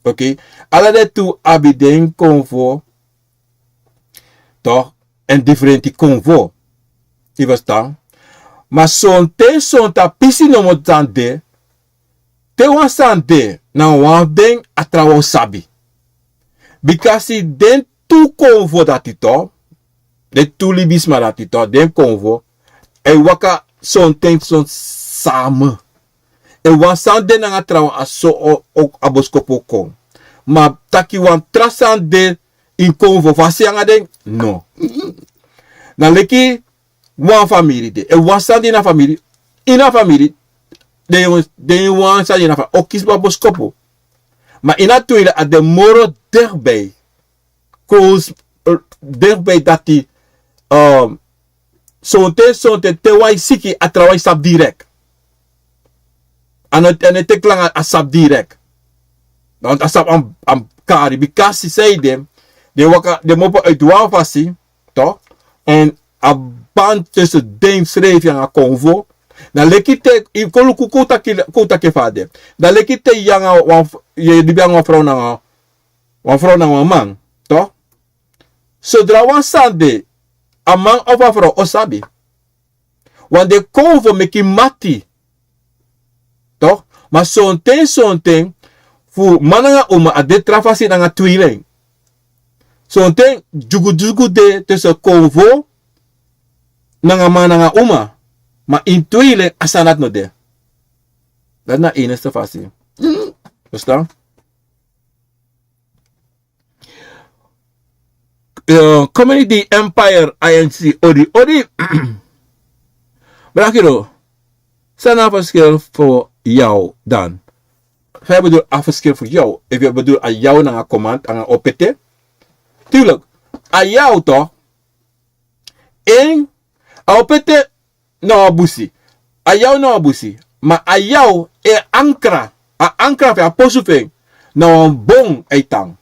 Oké? Ala den tu abi den konfo, toch? En diferenti konfo. I verstaan? Ma sonten, sonten a pisi nomo sani de, te wan sani de na wan fu den, a trawan o sabi. Bikasi den tu konfo dati toch, den tu libisma dati toch, den konfo, e waka sonten son samen. E wan sani de nanga trawan, a so o, o, a boskopu o kon. Ma taki wan tra sani de ini konfo fasi nanga den, no. Na leki wan famiri de. E wan sani de ini a famiri, ini a famiri, den, den wan sani de ini a famiri o kisi wan boskopu. Ma ini a tweede a de moro dichtbij. Close, eh, dichtbij dati, ehm, sonten, sonten te wan e siki, a trawan e sabi direct. A no, a no e teki langa, a sabi direct. Want a sabi a mus, a mus kari, bikasi san ede, den waka, den mopo uit wan fasi, toch? En a band tussen den srefi nanga konfo. Na leki te, i kon luku, kon taki, kon taki fa a de. Na leki te yu nanga wan, yu e libi nanga wan frow nanga, wan frow nanga wan man, toch? Sodra wan sani de, a man of a frow o sabi. Want den konfo meki mati. Toch? Ma sonten, sonten, fu man nanga uma a de tra fasi nanga tweeling. Sonten dyugudyugu de tussen konfo nanga man nanga uma. Ma ini tweeling a sani dati no de. Dati na enigste fasi. Verstaan? Eh, Community Empire I N C, odi, odi. Brakiro, san na a verschil fu yaw dan? San yu bedoel a verschil fu yaw? Efu yu bedoel a yaw nanga command, nanga opete. Tuurlijk, a yaw toch? En a opete na wan busi. A yaw na wan busi. Ma a yaw e ankra. A ankra fu en, a posu fu en, na wan bon e tan.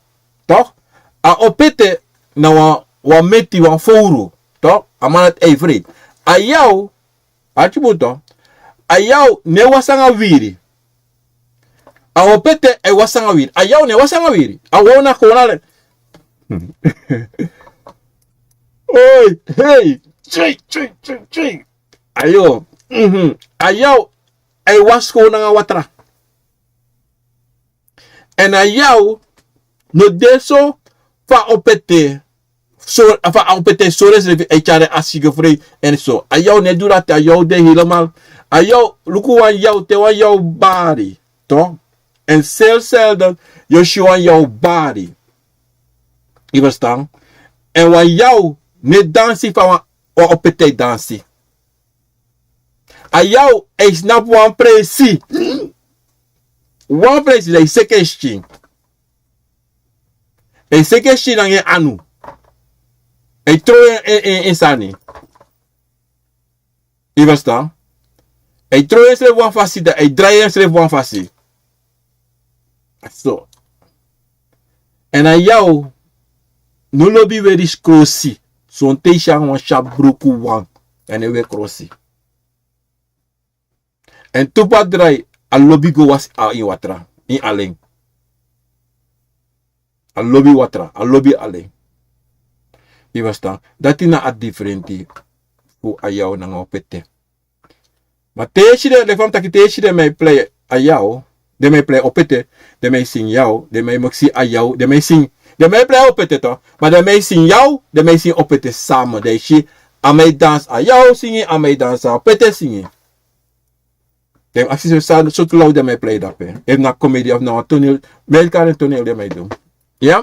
Toch? A opete na wan, wan meti, wan fowru. Toch? A man dati e wrei. A yaw, arki bun toch? A yaw no e wasi nanga wiri. A opete e wasi nanga wiri. A yaw no e wasi nanga wiri. A wawan na kon na le. Oi, hey. Tjei, tjei, tjei, tjei. Ayo. Mhm. A yaw e wasi kon nanga watra. En a yaw no de so fa opete. So, fa a opete sori ensrefi e tyari a sigefrei en so. A yaw no e du dati, a yaw de helemaal. A yaw, luku wan yaw, te wan yaw bari, toch? En zeer zelden yu o si wan yaw bari. Yu verstaan? En wan yaw no e dansi fa wan, wan opete e dansi. A yaw e snapu wan presi. Wan presi, dan yu seki en skin. E seki en skin nanga en anu. E tron en, en, en, en sani. Yu verstaan? E tron ensrefi wan fasi, dan e drai ensrefi wan fasi. So. En a yaw no lobi weri krosi. Sonten yu si nanga wan syapu bruku wan, dan a no e weri krosi. En tu fu a drai, a lobi go wasi a ini watra, ini alen. A lobi watra, a lobi alen. Yu verstaan? Dati na a diferenti fu a yaw nanga opete. Ma te yu e si den, leki fa mi taki, te yu e si den man e prei a yaw, den man e prei opete, den man e singi yaw, den man e moksi a yaw, den man e singi, den man e prei opete toch. Ma den man e singi yaw, den man e singi opete samen. Dan yu si a man e dansi, a yaw singi, a man e dansi, a opete singi. Den aksi san sortu law den man e prei drape. Efu na komedi of na wan toneel, meestal na toneel den man e du. Ya?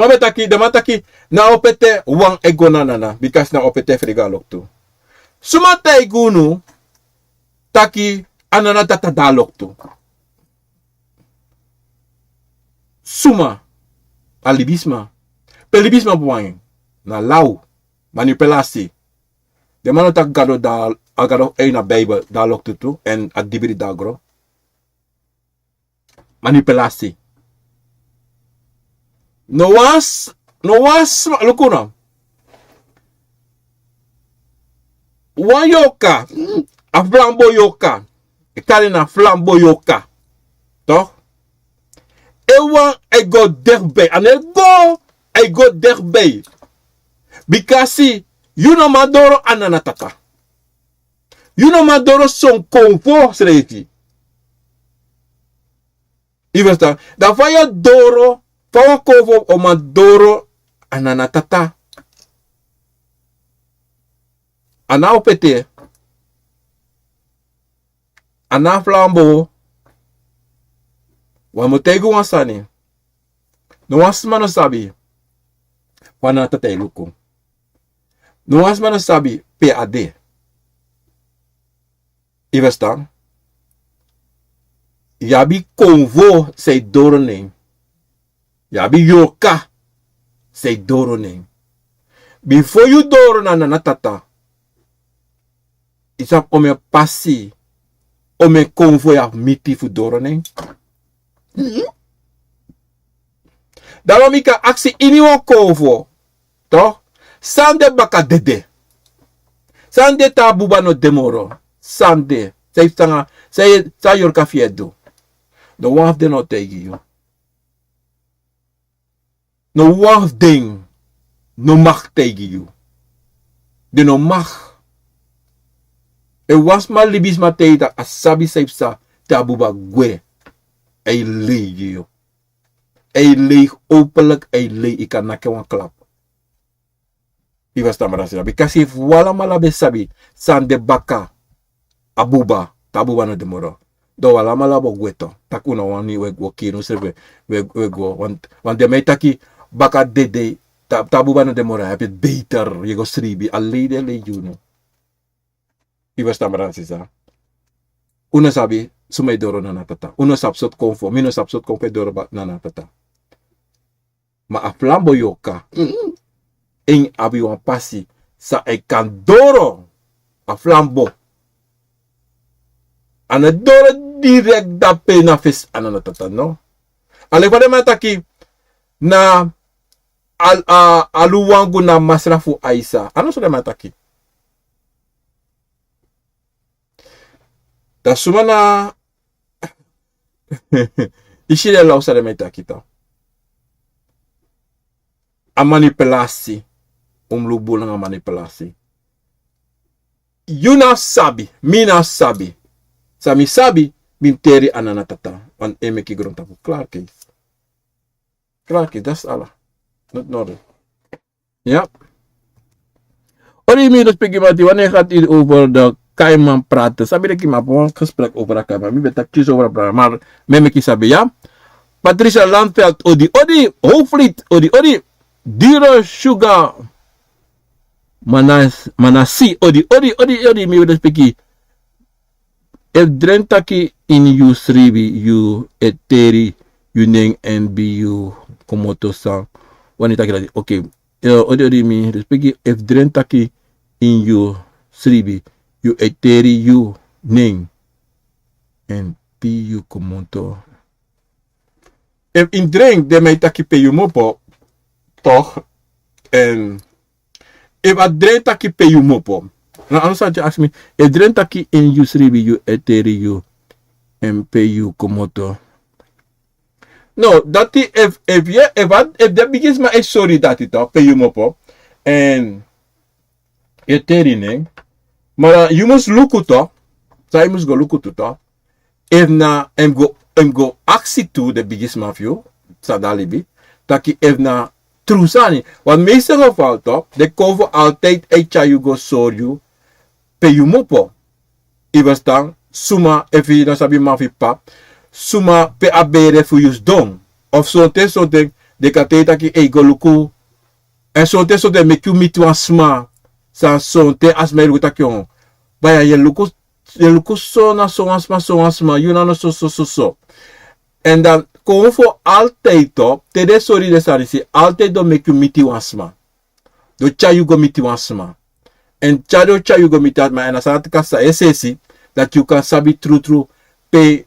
man ben taki, den man taki, na opo ete wan e go na nana, bika a si na opo ete frigi a loktu. Suma taigi unu taki a nana tata de a loktu? Suma? A libisma. Pe libisma poti en? Na law. Manipulasi. Den man no taki Gado de a, a Gado e na Bijbel de a loktu tu, èn a dibri de a gron. Manipulasi. No wan s-, no wan sma, luku no. Wan yorka, a flambo yorka. E kari na flambo yorka. Toch? Ewan e go dichtbij. A no e go, e go dichtbij. Bikasi yu no man doro a nana tata. Yu no man doro son konfo srefi. Yu ferstan? Dan fa yu e doro, fa wan konfo o man doro a nana tata? A no a opo ete. A no a flambo. Wan mu taigi wan sani. No wan sma no sabi fa a nana tata e luku. No wan sma no sabi pe a de. Yu ferstan? Yu abi konfo san e doro na en. Yu abi yorka san e doro na en. Bifo yu doro na nana tata, yu sabi omeni pasi, omeni konfo yu abi miti fu doro na en. Dan wan mi kan aksi ini wan konfo, toch? San de baka dede? San de te a buba no de moro? San de? San yu sanga, san yu, san yorka fu yu e du? No wan fu den no taigi yu. No wan fu den no mag taigi yu. Den no mag. Efu wan sma libisma taigi yu taki a sabi san yu psa te a buba gwe, a e lei gi yu. A e lei openlijk, a e lei, yu kan naki en wan klap. Yu ferstan, brada, sisa? Bikasi efu wi alamala ben sabi san de baka a buba, te a buba no de moro, dan wi alamala bo gwe tu. Taki un no wani, wi e go kiri unsrefi, wi e, wi e go. Want, want den man e taki baka dede, te a, te a buba no de moro, a e beter yu go sribi. A lei den e lei gi unu. Yu ferstan, brada, sisa? Un no sabi suma e doro nana tata. Un no sabi sortu konfo, mi no sabi sortu konfo e doro nana tata. Ma a flambo yorka, en abi wan pasi san a e kan doro. A flambo, a no e doro direkt dape na fesi a nana tata, no. A leki fa den man e taki na al-, a, a luwangu na masra fu Aisa. A no so den man e taki. Dan suma na yu si den law san den man e taki tu. A manipulasi. Un mus luku bun nanga manipulasi. Yu no abi sabi, mi no abi sabi. San mi sabi, mi mus teri a nana tata. Want a e meki grontapu. Klaar, keis. Klaar, keis, dat is alles. Not nodig. Ja. Odi, mi respecti mati, wanneer gaat u over de kaiman praten? Sabi de kima, wan gesprek over de kaiman. Mi ben taki over de praten, maar mi meki sabi, ja. Patricia Landveld, odi, odi, Hoofdvliet, odi, odi. Dure Sugar, Manas-, Manasi, odi, odi, odi, odi, mi respecti. Efu dren taki ini yu sribi yu e teri yu nen èn bi yu komoto, san wani taki dati? Oké. Eh, odi, odi, mi respecti. Efu dren taki ini yu sribi yu e teri yu nen èn bi yu komoto. Efu ini dren den man e taki pe yu kmopo, toch? Èn efu a dren taki pe yu kmopo. Na anu san yu aksi mi, efu dren taki ini yu sribi yu e teri yu èn pe yu komoto. No, dati efu, efu yu, efu a, efu den bigisma e sori dati, toch, pe yu kmopo. Èn yu e teri nen. Ma yu mus luku, toch. San yu mus go luku tu, toch. Efu na en go, en go aksi tu den bigisma fu yu san de na libi, taki efu na tru sani. Want meeste geval toch, den kon fu altijd e tyari yu go sori yu pe yu mupo. Yu e ferstan? Suma, efu yu no sabi man fu yu p'pa, suma pe a bere fu yu sidon. Of sonten sonten den kan taigi taki: ei, go luku. Èn sonten sonten meki yu miti wan sma san sonten a sma e luku taki: o, baya, yu e luku, yu e luku so na so wan sma, so wan sma, yu na no so so so so. Èn dan kon fu altijd toch, te den sori den sani disi, altijd den o meki yu miti wan sma. Den o tyari yu go miti wan sma. Èn tyari den o tyari yu go miti a sma, èn a sani dati kan san yu e sesi, dati yu kan sabi trutru pe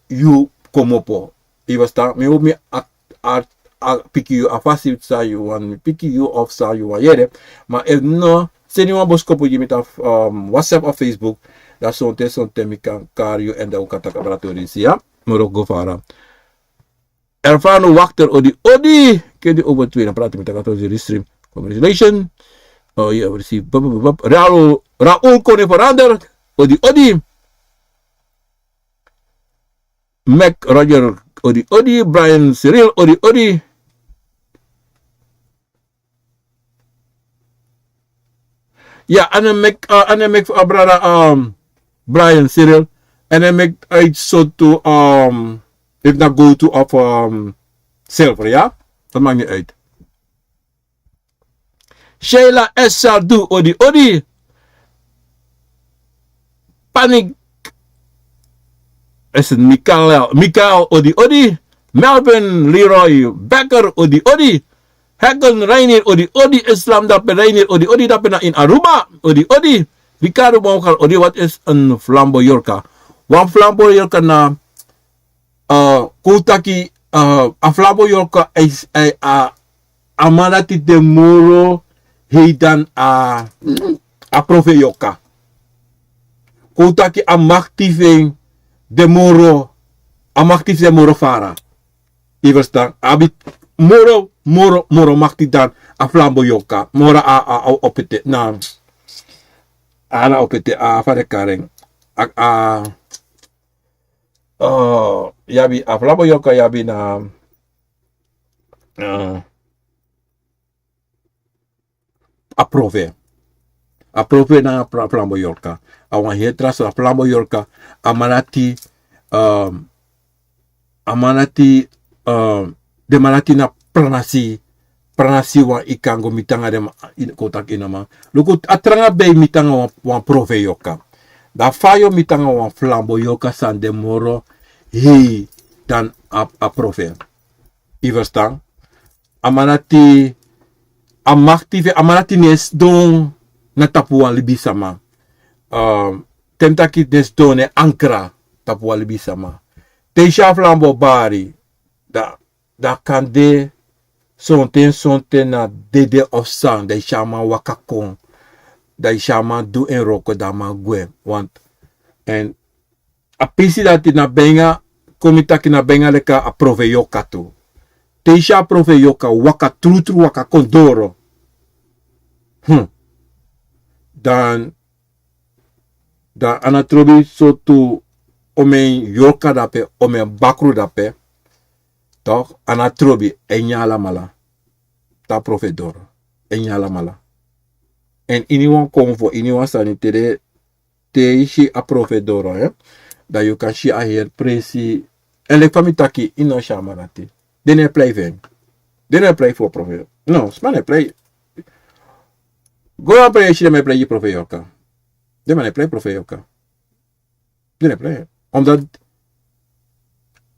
yu komopo. Yu e ferstan? Mi o mi a, a, a piki yu a fasi san yu wani piki yu of san yu wani yere. Ma efu no, seni wan boskopu gi mi na, um, WhatsApp of Facebook. Dan sonten sonten mi kan kari yu èn dan un kan taki a tori disi, ya. Moro go fara. Ervaren wakter, odi odi. Kedi over twee na prati mi taki a tori disi. Congratulations. Oh, you have received. Bup, bup, bup, bup. Raul, Raul Kone Verander, odi odi. Mac Roger, odi odi. Brian Cyril, odi odi. Ya, èn a meki, uh, èn a meki fu a brada, um, Brian Cyril. Èn a meki uit so tu, um, efu na gowtu of, um, silver, ya. Dat maakt niet uit. Sheila S. Sardu, odi odi. Panic. Is het Michael? Michael, odi odi. Melvin Leroy Becker, odi odi. Hagen Reinier, odi odi. Islam dape Reinier, odi odi. Dape na in Aruba, odi odi. Ricardo Bongkal, odi. Wat is een flamboyant? Wan flamboyant na, uh, kon taki, uh, a flamboyant is, uh, a, a man dati de moro hei dan a, a profeyoka. Kon taki a makti fu en de moro, a makti fu en de moro fara. Yu e ferstan? A abi moro, moro, moro makti dan a flamboyant. Moro a, a, a opete, na, a na opete, a fa den kari en. A, a, uh, yu abi a flamboyant, yu abi na, uh, a profe. A profe na a flamboyant. A wan heri tra sani. A flamboyant, a man dati, um, a man dati, um, den man dati na pranasi, pranasi wan, yu kan go miti nanga den man, kon taki ini a man. Luku, a tranga ben yu miti nanga wan, wan profeyoka. Dan fa yu o miti nanga wan flamboyant san de moro hei dan a, a profe. Yu e ferstan? A man dati, a makti fu en, a man dati no e sidon na tapu wan libisma. Um, te mi taki no e sidon, no e ankra tapu wan libisma. Te yu si a flambo bari, dan, dan kande sonten sonten na dede of san, dan yu si a man waka kon, dan yu si a man du en wroko, dan a man gwe. Want, èn a pisi dati na benga, kon mi taki na benga leki a profeyoka tu. Te yu si a profeyoka waka trutru, waka kon doro. Hmm. Dan, dan a no trobi sortu omen yorka dape, omen bakru dape. Toch, a no trobi, a e nyan alamala. Te a profe doro, a e nyan alamala. Èn iniwan kon fu, iniwan sani te den te yu si a profe doro, hè, dan yu kan si a heri presi. Èn leki fa mi taki, yu no si a man dati. Den no e prei fu en. Den no e prei fu a profe. No, sma no e prei. Go a prei, si den man e prei gi profeyoka. Den man no e prei profeyoka. Den no e prei. Omdat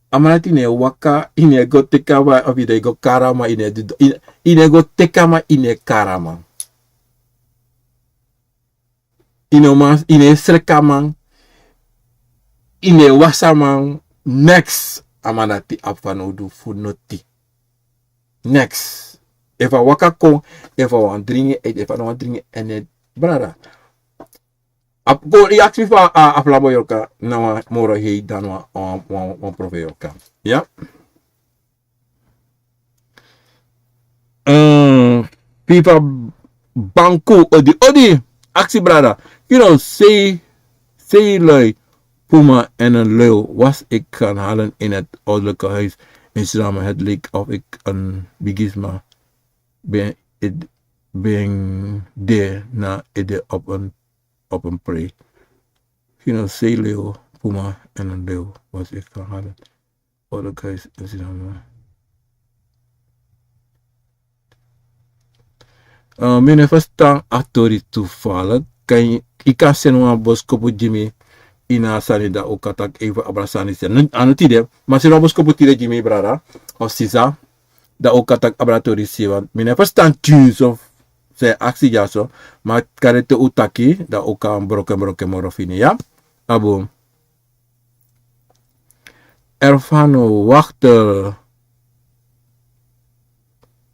a man dati no e waka, yu no e go teki a man, of yu no e go kari a man, yu no e du, yu, yu no e go teki a man, yu no e kari a man. Yu no man, yu no e sreki a man, yu no e wasi a man, neks. A man dati abi fanowdu fu noti. Neks. Efu a waka kon, efu a wani dringi ete, efu a no wani dringi ete, brada. A, go, yu aksi mi fu a, a, a flamboyant yorka na wan moro hei dan wan, wan, wan, wan profeyoka. Ya? Eh, Fifa Banku, odi, odi. Aksi brada. Yu no sei, sei lei. Puma en een leeuw was ik gaan halen in het ouderlijke huis in Suriname. Het leek of ik een bigisma ben, ben de na ede op een, op een prei. Gino zeeleeuw, puma en een leeuw was ik gaan halen. Ouderlijk huis in Suriname. Uh, mi no e ferstan a tori toevallig. Kan yu, yu kan seni wan boskopu gi mi ini a sani dan un kan taki even abra sani seni. A no tide, ma seni wan boskopu tide gi mi brada of sisa. Dan un kan taki abra tori si, want mi no e ferstan tyun so. San yu aksi dyaso, ma kari te un taki dan un kan broko en broko en moro fini, ya. A bun. Ervaren wachter.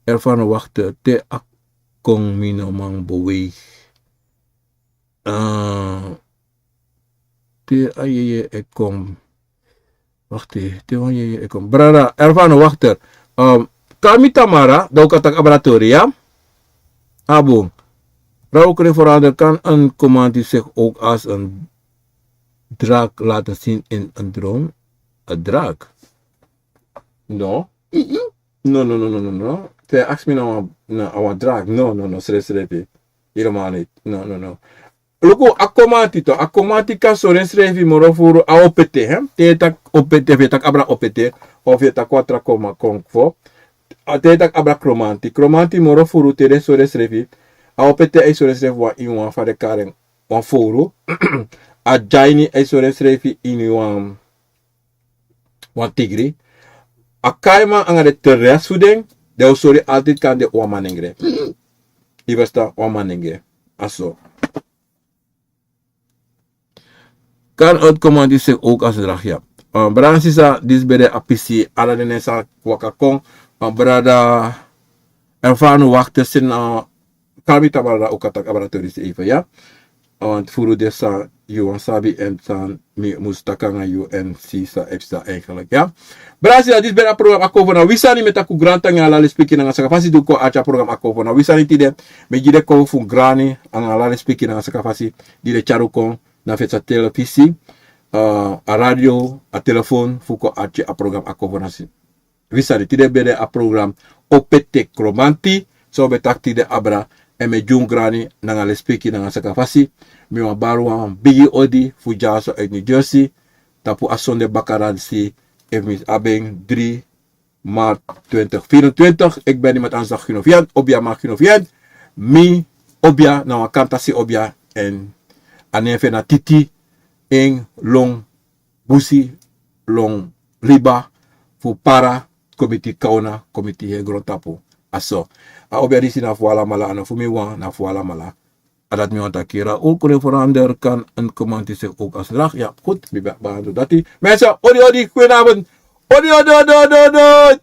Ervaren wachter, te a kon mi no man beweeg. Ah, te a yeye e kon. Wacht, te wan yeye e kon. Brada, ervaren wachter. Ehm, kari mi tamara, dan un kan taki abra tori, ya. A bun. Rouwkring veranderen, kan een commandant zich ook als een draak laten zien in een droom? Een draak? No. No, no, no, no, no, no. Te yu aksi mi na wan, na wan draak. No, no, no, srefsrefi. Helemaal niet. No, no, no. Luku, a commandant toch. A commandant kan sori ensrefi moro furu a opete, hè? Te yu taki opete, of yu taki abra opete, of yu taki watra koma kon fu. A te yu taki abra kromanti. Kromanti moro furu te den sori ensrefi. A opete e sori ensrefi wan ini wan fa den kari en, wan furu. A dyaini e sori ensrefi ini wan, wan tigri. A kaiman anga den terres fu den, den o sori altijd kan de wan manengre. Yu ferstan, wan manengre. A so. Kan het commandant zich ook als draag, ya. Eh, brada, sisa, disi ben de a pisi, ala den sa waka kon. Eh, brada, ervaren wachter, seni na, kari mi tamara, dan un kan taki abra tori si even, ya. Want furu den san yu wani sabi èn san mi mus taki nanga yu èn si san e psa eigenlijk, ya. Brada, sisa, disi ben a program Akomfo na wi sani. Mi e taki un grantangi nanga ala lespeki nanga sakafasi di un kon arki a program Akomfo na wi sani tide. Mi e gi den konfo fu un grani nanga ala lespeki nanga sakafasi di den tyari un kon na fesa telefisi, eh, a radio, a telefon fu kon arki a program Akomfo na wi sani. Tide ben de a program Opete Kromanti, san un ben taki tide abra, èn mi e gi un grani nanga lespeki nanga sakafasi. Mi wani bari wan bigi odi fu dyaso uit New Jersey, tapu a sonde bakadati, efu mi abi en, dri maart twintig vierentwintig. Ik ben iemand anders dan Gino Vian, Obia, maar Gino Vian. Mi Obia na wan kantasi Obia, èn a nen fu en na Titi, en lon busi, lon liba, fu para, komiti kauna, komiti he grontapu. A so. A Obia disi na fu alamala, a no fu mi wan, na fu alamala. A dati mi wani taki. Rouwkring veranderen, kan een commandant zich ook als draag. Ya, goed, mi ben, ben, dati. Mensen, odi, odi, goedenavond. Odi, odi, odi, odi, odi.